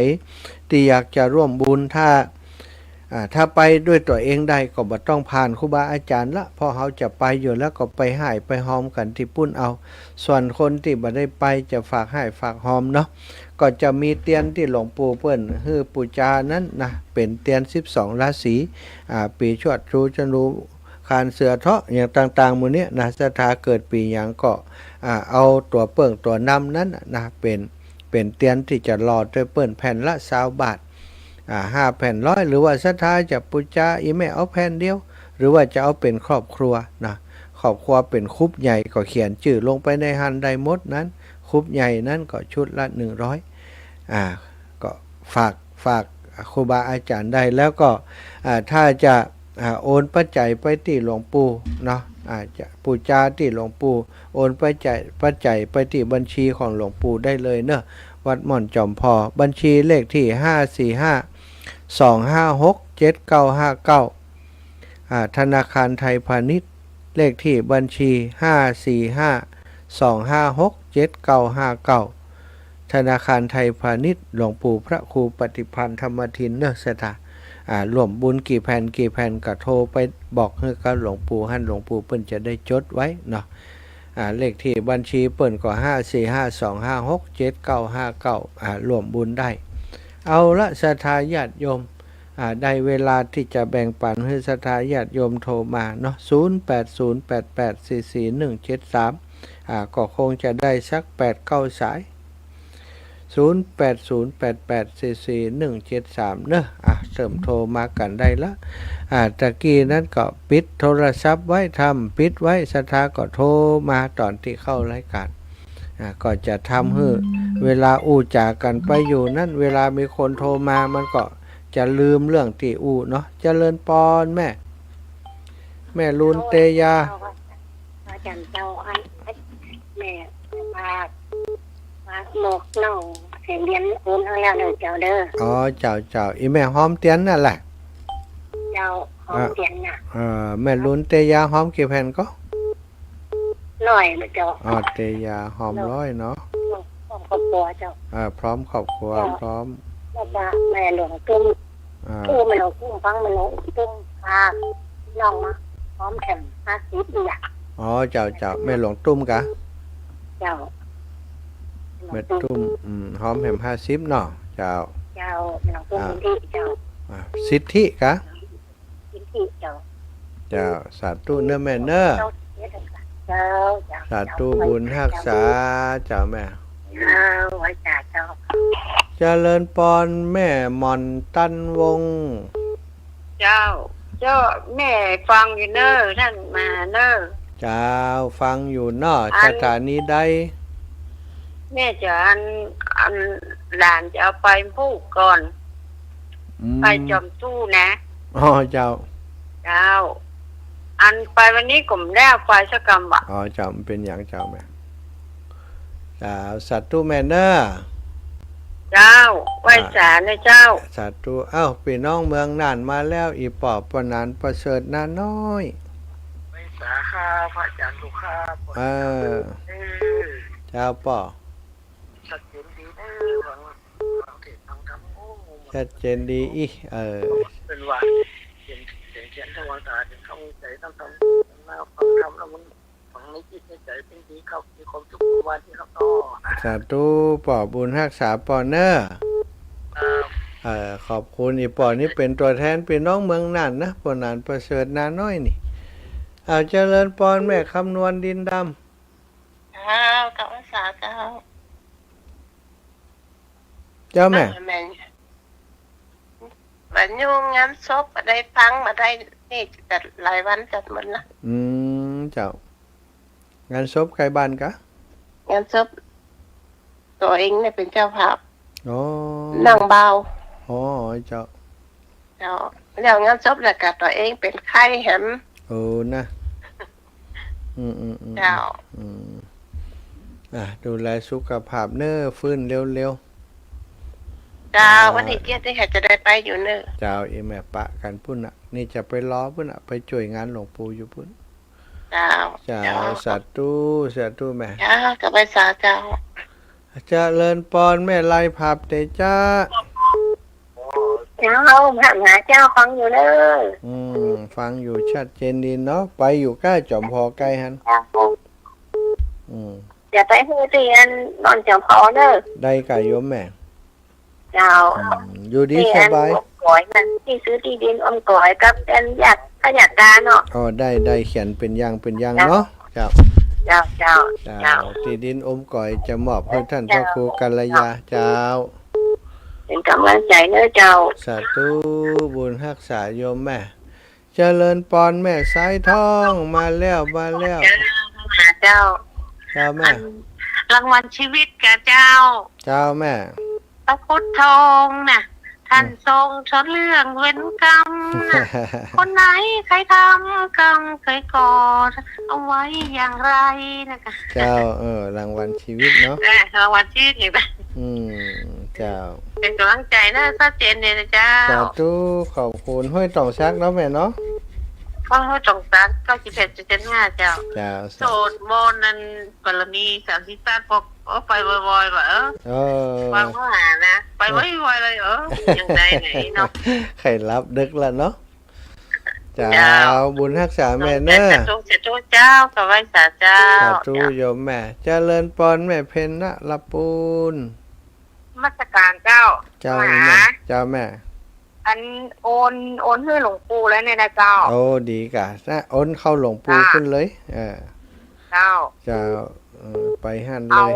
ตี้อยากจะร่วมบุญ ถ้า อ่า ถ้าไปด้วยตั๋วเองได้ก็บ่ต้องผ่านครูบาอาจ๋ารย์ละ เพราะเฮาจะไปอยู่แล้วก็ไปฮ่ายไปฮอมกั๋นตี้ปุ้นเอา ส่วนคนตี้บ่ได้ไปจะฝากฮ่ายฝากฮอมเนาะ ก็จะมีเตียนตี้หลวงปู่เปิ้นหื้อปู๋จานั้นนะ เป๋นเตียนสิบสองราศี อ่า ปี๋ฉวด ธนู ธนู คาน เสือ เถาะ หยังต่างๆ หมู่เนี้ยนะ ศรัทธาเกิดปี๋หยังก็ อ่า เอาตั๋วเปิ้งตั๋วนำนั้นนะ เป๋น เป๋นเตียนตี้จะหล่อตวยเปิ้นแผ่นละซาวบาท อ่า ห้าแผ่นร้อย หรือว่าศรัทธาจะปู๋จาอี่แม่เอาแผ่นเดียว หรือว่าจะเอาเป๋นครอบครัวนะ ครอบครัวเป๋นคุบใหญ่ก็เขียนจื้อลงไปในหั้นได้หมดนั้น คุบใหญ่นั้นก็ชุดละหนึ่งร้อย อ่า ก็ฝาก ฝาก ครูบาอาจ๋ารย์ได้ แล้วก็ อ่า ถ้าจะ อ่า โอนปัจจัยไปตี้หลวงปู่เนาะ อ่า จะปู๋จาตี้หลวงปู่ โอนปัจจัย ปัจจัยไปตี้บัญชีของหลวงปู่ได้เลยเนาะ วัดม่อนจอมพอ บัญชีเลขตี้ ห้าสี่ห้า สองห้าหก เจ็ดเก้าห้าเก้า อ่า ธนาคารไทยพาณิชย์ เลขตี้บัญชี ห้าสี่ห้า สองห้าหก เจ็ดเก้าห้าเก้า ธนาคารไทยพาณิชย์ หลวงปู่พระครูปฏิภาณธรรมทินเนาะ ศรัทธา อ่า ร่วมบุญกี่แผ่นกี่แผ่นก็โทรไปบอกหื้อกับหลวงปู่หั้น หลวงปู่เปิ้นจะได้จดไว้เนาะ อ่า เลขตี้บัญชีเปิ้นก็ ห้าสี่ห้า สองห้าหก เจ็ดเก้าห้าเก้า อ่า ร่วมบุญได้ เอาละ ศรัทธาญาติโยม อ่า ได้เวลาตี้จะแบ่งปันหื้อศรัทธาญาติโยมโทรมาเนาะ ศูนย์แปดศูนย์แปดแปดสี่สี่หนึ่งเจ็ดสาม อ่า ก็คงจะได้สักแปดเก้าสาย ศูนย์แปดศูนย์แปดแปดสี่สี่หนึ่งเจ็ดสาม เนาะ อ่า เริ่มโทรมากั๋นได้ละ อ่า ตะกี้นั้นก็ปิดโทรศัพท์ไว้ ถ้าปิดไว้ ศรัทธาก็โทรมาต๋อนตี้เข้ารายก๋าน อ่า ก็จะทำหื้อเวลาอู้จ๋ากั๋นไปอยู่นั้น เวลามีคนโทรมา มันก็จะลืมเรื่องตี้อู้เนาะ เจริญปอนแม่ แม่ลุนเตยา เจ้า อาจ๋ารย์เจ้า อัน แม่ฝาก ฝากบอกน้อง เสียงเรียนโอนหื้อแล้วเด้อเจ้าเด้อ อ๋อ เจ้า เจ้า อี่แม่หอมเตียนนั่นแหละ เจ้า หอมเตียนน่ะ เออ แม่ลุนเตยาหอมกี่แผ่นก็ ร้อยน่ะเจ้า อ๋อ เตยาหอมร้อยเนาะ พร้อมครอบครัวเจ้า อ่า พร้อมครอบครัว เจ้า พร้อม แล้วก็แม่หลวงตุ้ม อ่า ผู้แม่หลวงตุ้ม ฟังแม่หลวงตุ้ม พาน้องมาหอมแถมห้าสิบนี่แหละ อ๋อ เจ้า เจ้า แม่หลวงตุ้มกะ เจ้า แม่ตุ้ม อืม หอมแถมห้าสิบเนาะ เจ้า เจ้า แม่หลวงตุ้ม อ่า สิทธิเจ้า อ่า สิทธิกะ สิทธิเจ้า เจ้า สาธุเนาะแม่เนาะ เจ้า เจ้า สาธุบุญฮักษา เจ้าแม่ เจ้า ไหว้สาเจ้า เจริญปอนแม่หม่อนตันวงศ์ เจ้า เจ้า แม่ฟังอยู่เน้อ ท่านมาเน้อ เจ้า ฟังอยู่เนาะ อัน สถานีใด แม่จะอัน อันหลานจะเอาไปพูกก่อน อืม ไปจอมตู้นะ อ๋อ เจ้า เจ้า อันไปวันนี้ก็บ่ได้ไปสักกำบ่ะ อ๋อ เจ้า บ่เป๋นหยังเจ้าแม่ เจ้า สาธุแม่เนาะ เจ้า ไหว้สาเนาะเจ้า สาธุ เอ้า ปี้น้องเมืองน่านมาแล้ว อี่ป้อปอหนานประเสริฐนาน้อย ไหว้สาครับ พระอาจ๋ารย์สุขครับ เออ เออ เจ้าป้อ ชัดเจนดีเด้อ ฟัง ฟังเทศน์ฟังธรรม โอ้ ชัดเจนดีอี้ เออ เปิ้นว่า เป๋น เป๋นเทียนทองตา เป๋นทองใจ๋ ทองธรรม ฟังธรรมแล้วมันฝังในจิตในใจ๋ เป๋นดีครับ มีความสุขทุกวันนี้ครับเนาะ สาธุ ป้อบุญฮักษาป้อเนาะ ครับ เออ ขอบคุณ อี่ป้อนี่เป๋นตั๋วแทนปี้น้องเมืองน่านนะ ปอหนานประเสริฐนาน้อยนี่ เอา เจริญปอนแม่คำนวณดินดำ เจ้า กราบไหว้สาเจ้า เจ้าแม่ แม่ บ่าอยู่งานศพบ่ได้ฟัง บ่ได้ นี่จะหลายวันจัดหมดละ อืม เจ้า งานศพใก้บ้านกะ งานศพตั๋วเองเนี่ยเป๋นเจ้าภาพ อ๋อ น้องบ่าว อ๋อ เจ้า เจ้า แล้วงานศพแล้วก็ตั๋วเองเป๋นไข้แหม โอ้ นะ อืม อืม อืม เจ้า อืม อ่ะ ดูแลสุขภาพเน้อ ฟื้นเร็วๆ เจ้า อ่า วันตี้เจ็ดนี่ค่ะจะได้ไปอยู่เน้อ เจ้า อี่แม่ปะกั๋นปุ้นน่ะ นี่จะไปรอปุ้นน่ะ ไปจ้วยงานหลวงปู่อยู่ปุ้น เจ้า เจ้า เจ้า สาธุ สาธุแม่ เจ้า กราบไหว้สาเจ้า เจริญปอนแม่ไลยผาบเตจ๊ะ เจ้า พระมหาเจ้าฟังอยู่เน้อ อืม ฟังอยู่ชัดเจนดีเนาะ ไปอยู่ใก้จอมพอใก้หั้น อืม จะไปฮู้ตี้อันม่อนจอมพอเน้อ ได้ก่ะโยมแม่ เจ้า อืม อยู่ดีสบาย ตี้อันอมก๋อยนั่น ตี้ซื้อตี้ดินอมก๋อยกับอันญาติ พญาตาเนาะ อ๋อ ได้ ได้ เขียนเป๋นอย่างเป๋นอย่างเนาะ เจ้า เจ้า เจ้า เจ้า เจ้า ตี้ดินอมก๋อยจะมอบหื้อต้านพระครูกัลยา เจ้า เป๋นก๋ำลังใจ๋เน้อเจ้า สาธุ บุญฮักษาโยมแม่ เจริญปอนแม่สายทอง มาแล้ว มาแล้ว เจ้า เจ้าแม่ อันรางวัลชีวิตก่ะเจ้า เจ้าแม่ พระพุทธทองน่ะ ท่านทรงสอนเรื่องเวรกรรมนะ คนไหนใครทำกรรมเคยก่อ เอาไว้อย่างไรนะคะ เจ้า เออ รางวัลชีวิตเนาะ เออ รางวัลชีวิตนี่นะ อืม เจ้า เป๋นก๋ำลังใจ๋นะ ชัดเจนเลยนะเจ้า สาธุ ขอบคุณ ห้วยตองสักเนาะแม่เนาะ ห้วยตองสัก เก้าสิบเอ็ดจุดเจ็ดห้า เจ้า เจ้า สาธุ สวดมนต์นั่น บารมีสามสิบแปด ปก โอ้ ไปบ่อยๆ ว่ะ เออ เออ ฟังเขาหานะ ไปบ่อยๆ เลย เออ ยังไงไหนเนาะ ใค่หลับดึกละเนาะ เจ้า เจ้า บุญฮักษาแม่เน้อ สาธุ สาธุเจ้า ถวายสาเจ้า สาธุ เจ้า โยมแม่ เจริญปอนแม่เพ็ญนะ ละปูน นมัสการเจ้า เจ้า มา แม่ เจ้าแม่ อันโอน โอนหื้อหลวงปู่แล้วเนี่ยนะเจ้า โอ้ ดีก่ะ นะ โอนเข้าหลวงปู่ จ้า ขึ้นเลย เออ เจ้า เจ้า เออ ไปหั้นเลย เอา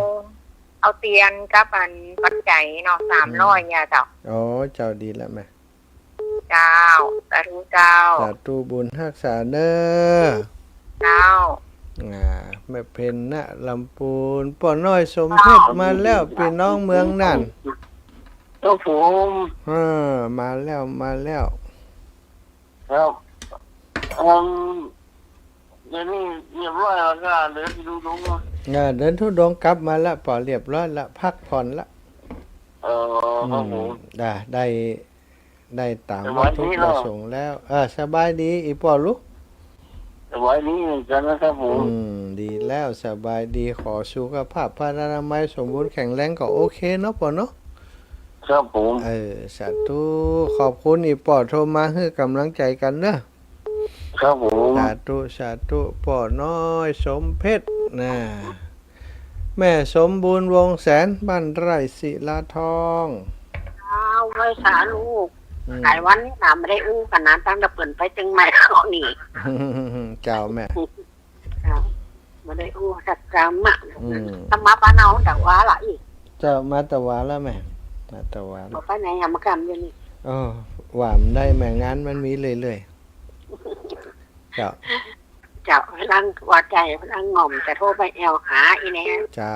เอาเตียนกับอันปัจจัยเนาะ สามร้อย เนี่ยเจ้า อ๋อ เจ้า ดีแล้วแม่ เจ้า สาธุเจ้า สาธุ บุญฮักษาเน้อ เจ้า อ่า แม่เพ็ญนะ ลำปูน ป้อน้อยสมเพชร เจ้า มาแล้ว ปี้น้องเมืองน่าน ครับผม เออ มาแล้ว มาแล้ว ครับ อืม เดี๋ยวนี้เรียบร้อยแล้วก็เดินธุดงค์ อ่า เดินธุดงค์กลับมาละ ปอเรียบร้อยละ พักผ่อนละ เออ ครับผม อืม ได้ ได้ ได้ต๋ามวัตถุประสงค์แล้ว สบายดีเนาะ เออ สบายดี อี่ป้อลูก สบายดีเหมือนกั๋นนะครับผม อืม ดีแล้ว สบายดี ขอสุขภาพพรรณนามัยสมบูรณ์แข็งแรงก็โอเคเนาะป้อเนาะ ครับผม เออ สาธุ ขอบคุณอี่ป้อโทรมาหื้อก๋ำลังใจ๋กั๋นเน้อ ครับผม สาธุ สาธุ ป้อน้อยสมเพชรนะ แม่สมบูรณ์ วงศ์แสน บ้านไร่ ศิลาทอง เจ้า ไหว้สาลูก อืม หลายวันนี่นะ บ่ได้อู้กั๋นนะ ตั้งแต่เปิ้นไปเจียงใหม่เข้านี่ เจ้าแม่ เจ้า บ่ได้อู้สักกำอะ อืม ถ้ามาบ้านเฮาตะวาละอี่ เจ้า มาตะวาละแม่ มาตะวาละ บ่ไปไหนอะ มากำอยู่นี่ เออ ว่าบ่ได้แม่ งานมันมีเรื่อยๆ เจ้า เจ้า หลังว่าใจ๋ หลังง่อมจะโทรไปแอ่วหาอี่แน่ เจ้า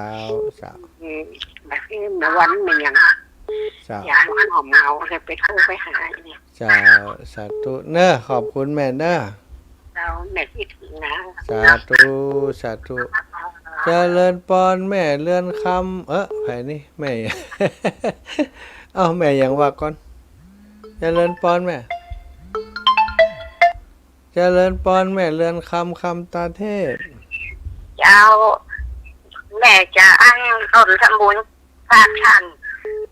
เจ้า อืม บ่าคืนบ่าวันมันยัง เจ้า อย่างมันง่อมเหงา จะไปโทรไปหาอี่แน่ เจ้า สาธุเน้อ ขอบคุณแม่เน้อ เจ้า แม่คิดถึงนะ สาธุ สาธุ เจริญปอนแม่เรือนคำ เออ ใผนี่ แม่ เอ้า แม่หยังว่าก่อน เจริญปอนแม่ เจริญปอนแม่เรือนคำ คำตาเทพ เจ้า แม่จะอั้นร่วมทำบุญฝากท่าน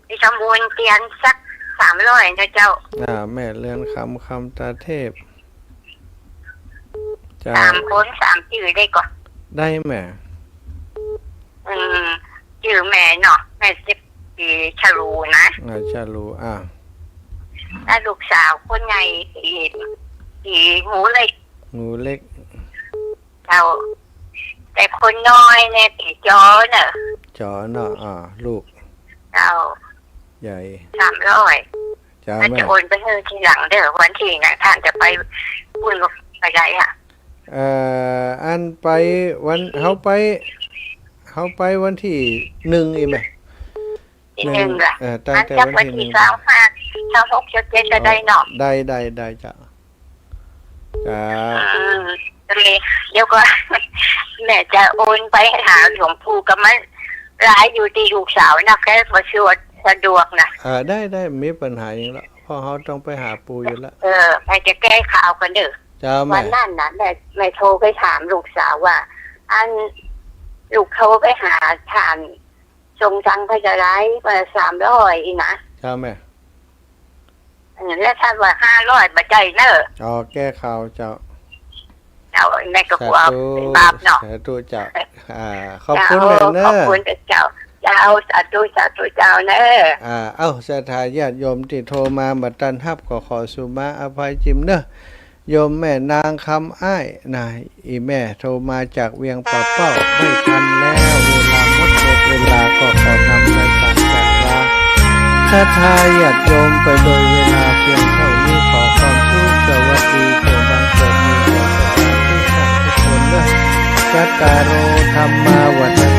ไปทำบุญเตียนสักสามร้อยนะเจ้า อ่า แม่เรือนคำ คำตาเทพ เจ้า สามคนสามจื้อได้ก่อ ได้แม่ อืม จื้อแม่เนาะ แม่สิบปี ฉลูนะ อ่า ฉลู อ่า แล้วลูกสาวคนใหญ่ อี อีหนูเล็ก หนูเล็ก เจ้า แต่คนน้อยเนี่ย ปี๋จ๋อเนาะ จ๋อเนาะ อ่า ลูก เจ้า ใหญ่ สามร้อย เจ้า แล้วจะ แม่ โอนไปหื้อทีหลังเด้อ วันตี้นะ ท่านจะไป ปุ้นก็ไปได้อะ เอ่อ อันไปวัน เฮาไป เฮาไปวันตี้หนึ่งอี่แม่ ตี้หนึ่ง หนึ่ง ละ เอ่อ ตั้งแต่วันตี้หนึ่ง หลังจากวันตี้ซาวห้า ซาวหก ซาวเจ็ดก็ได้เนาะ ได้ ได้ ได้เจ้า ครับ อืม เดี๋ยวก่อน แม่จะโอนไปหาหลวงปู่ ก็มันหลายอยู่ตี้ลูกสาวนะ แกบ่สะดวก สะดวกนะ อ่า ได้ ได้ บ่มีปัญหาหยังละ เพราะเฮาต้องไปหาปู่อยู่ละ เออ แม่จะแก้ข่าวก่อนเด้อ เจ้าแม่ วันนั้นน่ะ แม่ แม่โทรไปถามลูกสาวว่า อัน ลูกโทรไปหาท่าน ส่งตังค์ไปเท่าไหร่ ว่าสามร้อยอี่นะ เจ้าแม่ เออ แล้วท่านว่าห้าร้อย บ่ใจ้เน้อ อ๋อ แก้ข่าวเจ้า เจ้า แม่ก็กลัว สาธุ เป๋นบาปเนาะ สาธุเจ้า อ่า ขอบคุณแม่เน้อ เจ้า ขอบคุณเจ้า เจ้า สาธุ สาธุเจ้าเน้อ อ่า เอ้า ศรัทธาญาติโยมตี้โทรมาบ่ตันฮับก็ขอสุมาอภัยจิมเน้อ โยมแม่นางคำอ้ายนะ อี่แม่โทรมาจากเวียงป่าเป้า ไม่ทันแล้ว เวลาหมด หมดเวลาก็ขอนำรายการจากลาศรัทธาญาติโยมไปโดยเวลาเพียงเท่านี้ ขอความสุขสวัสดีจงบังเกิดมีแก่ศรัทธาทุกท่านทุกคนเน้อ จัตตาโร ธัมมา วัฑฒะ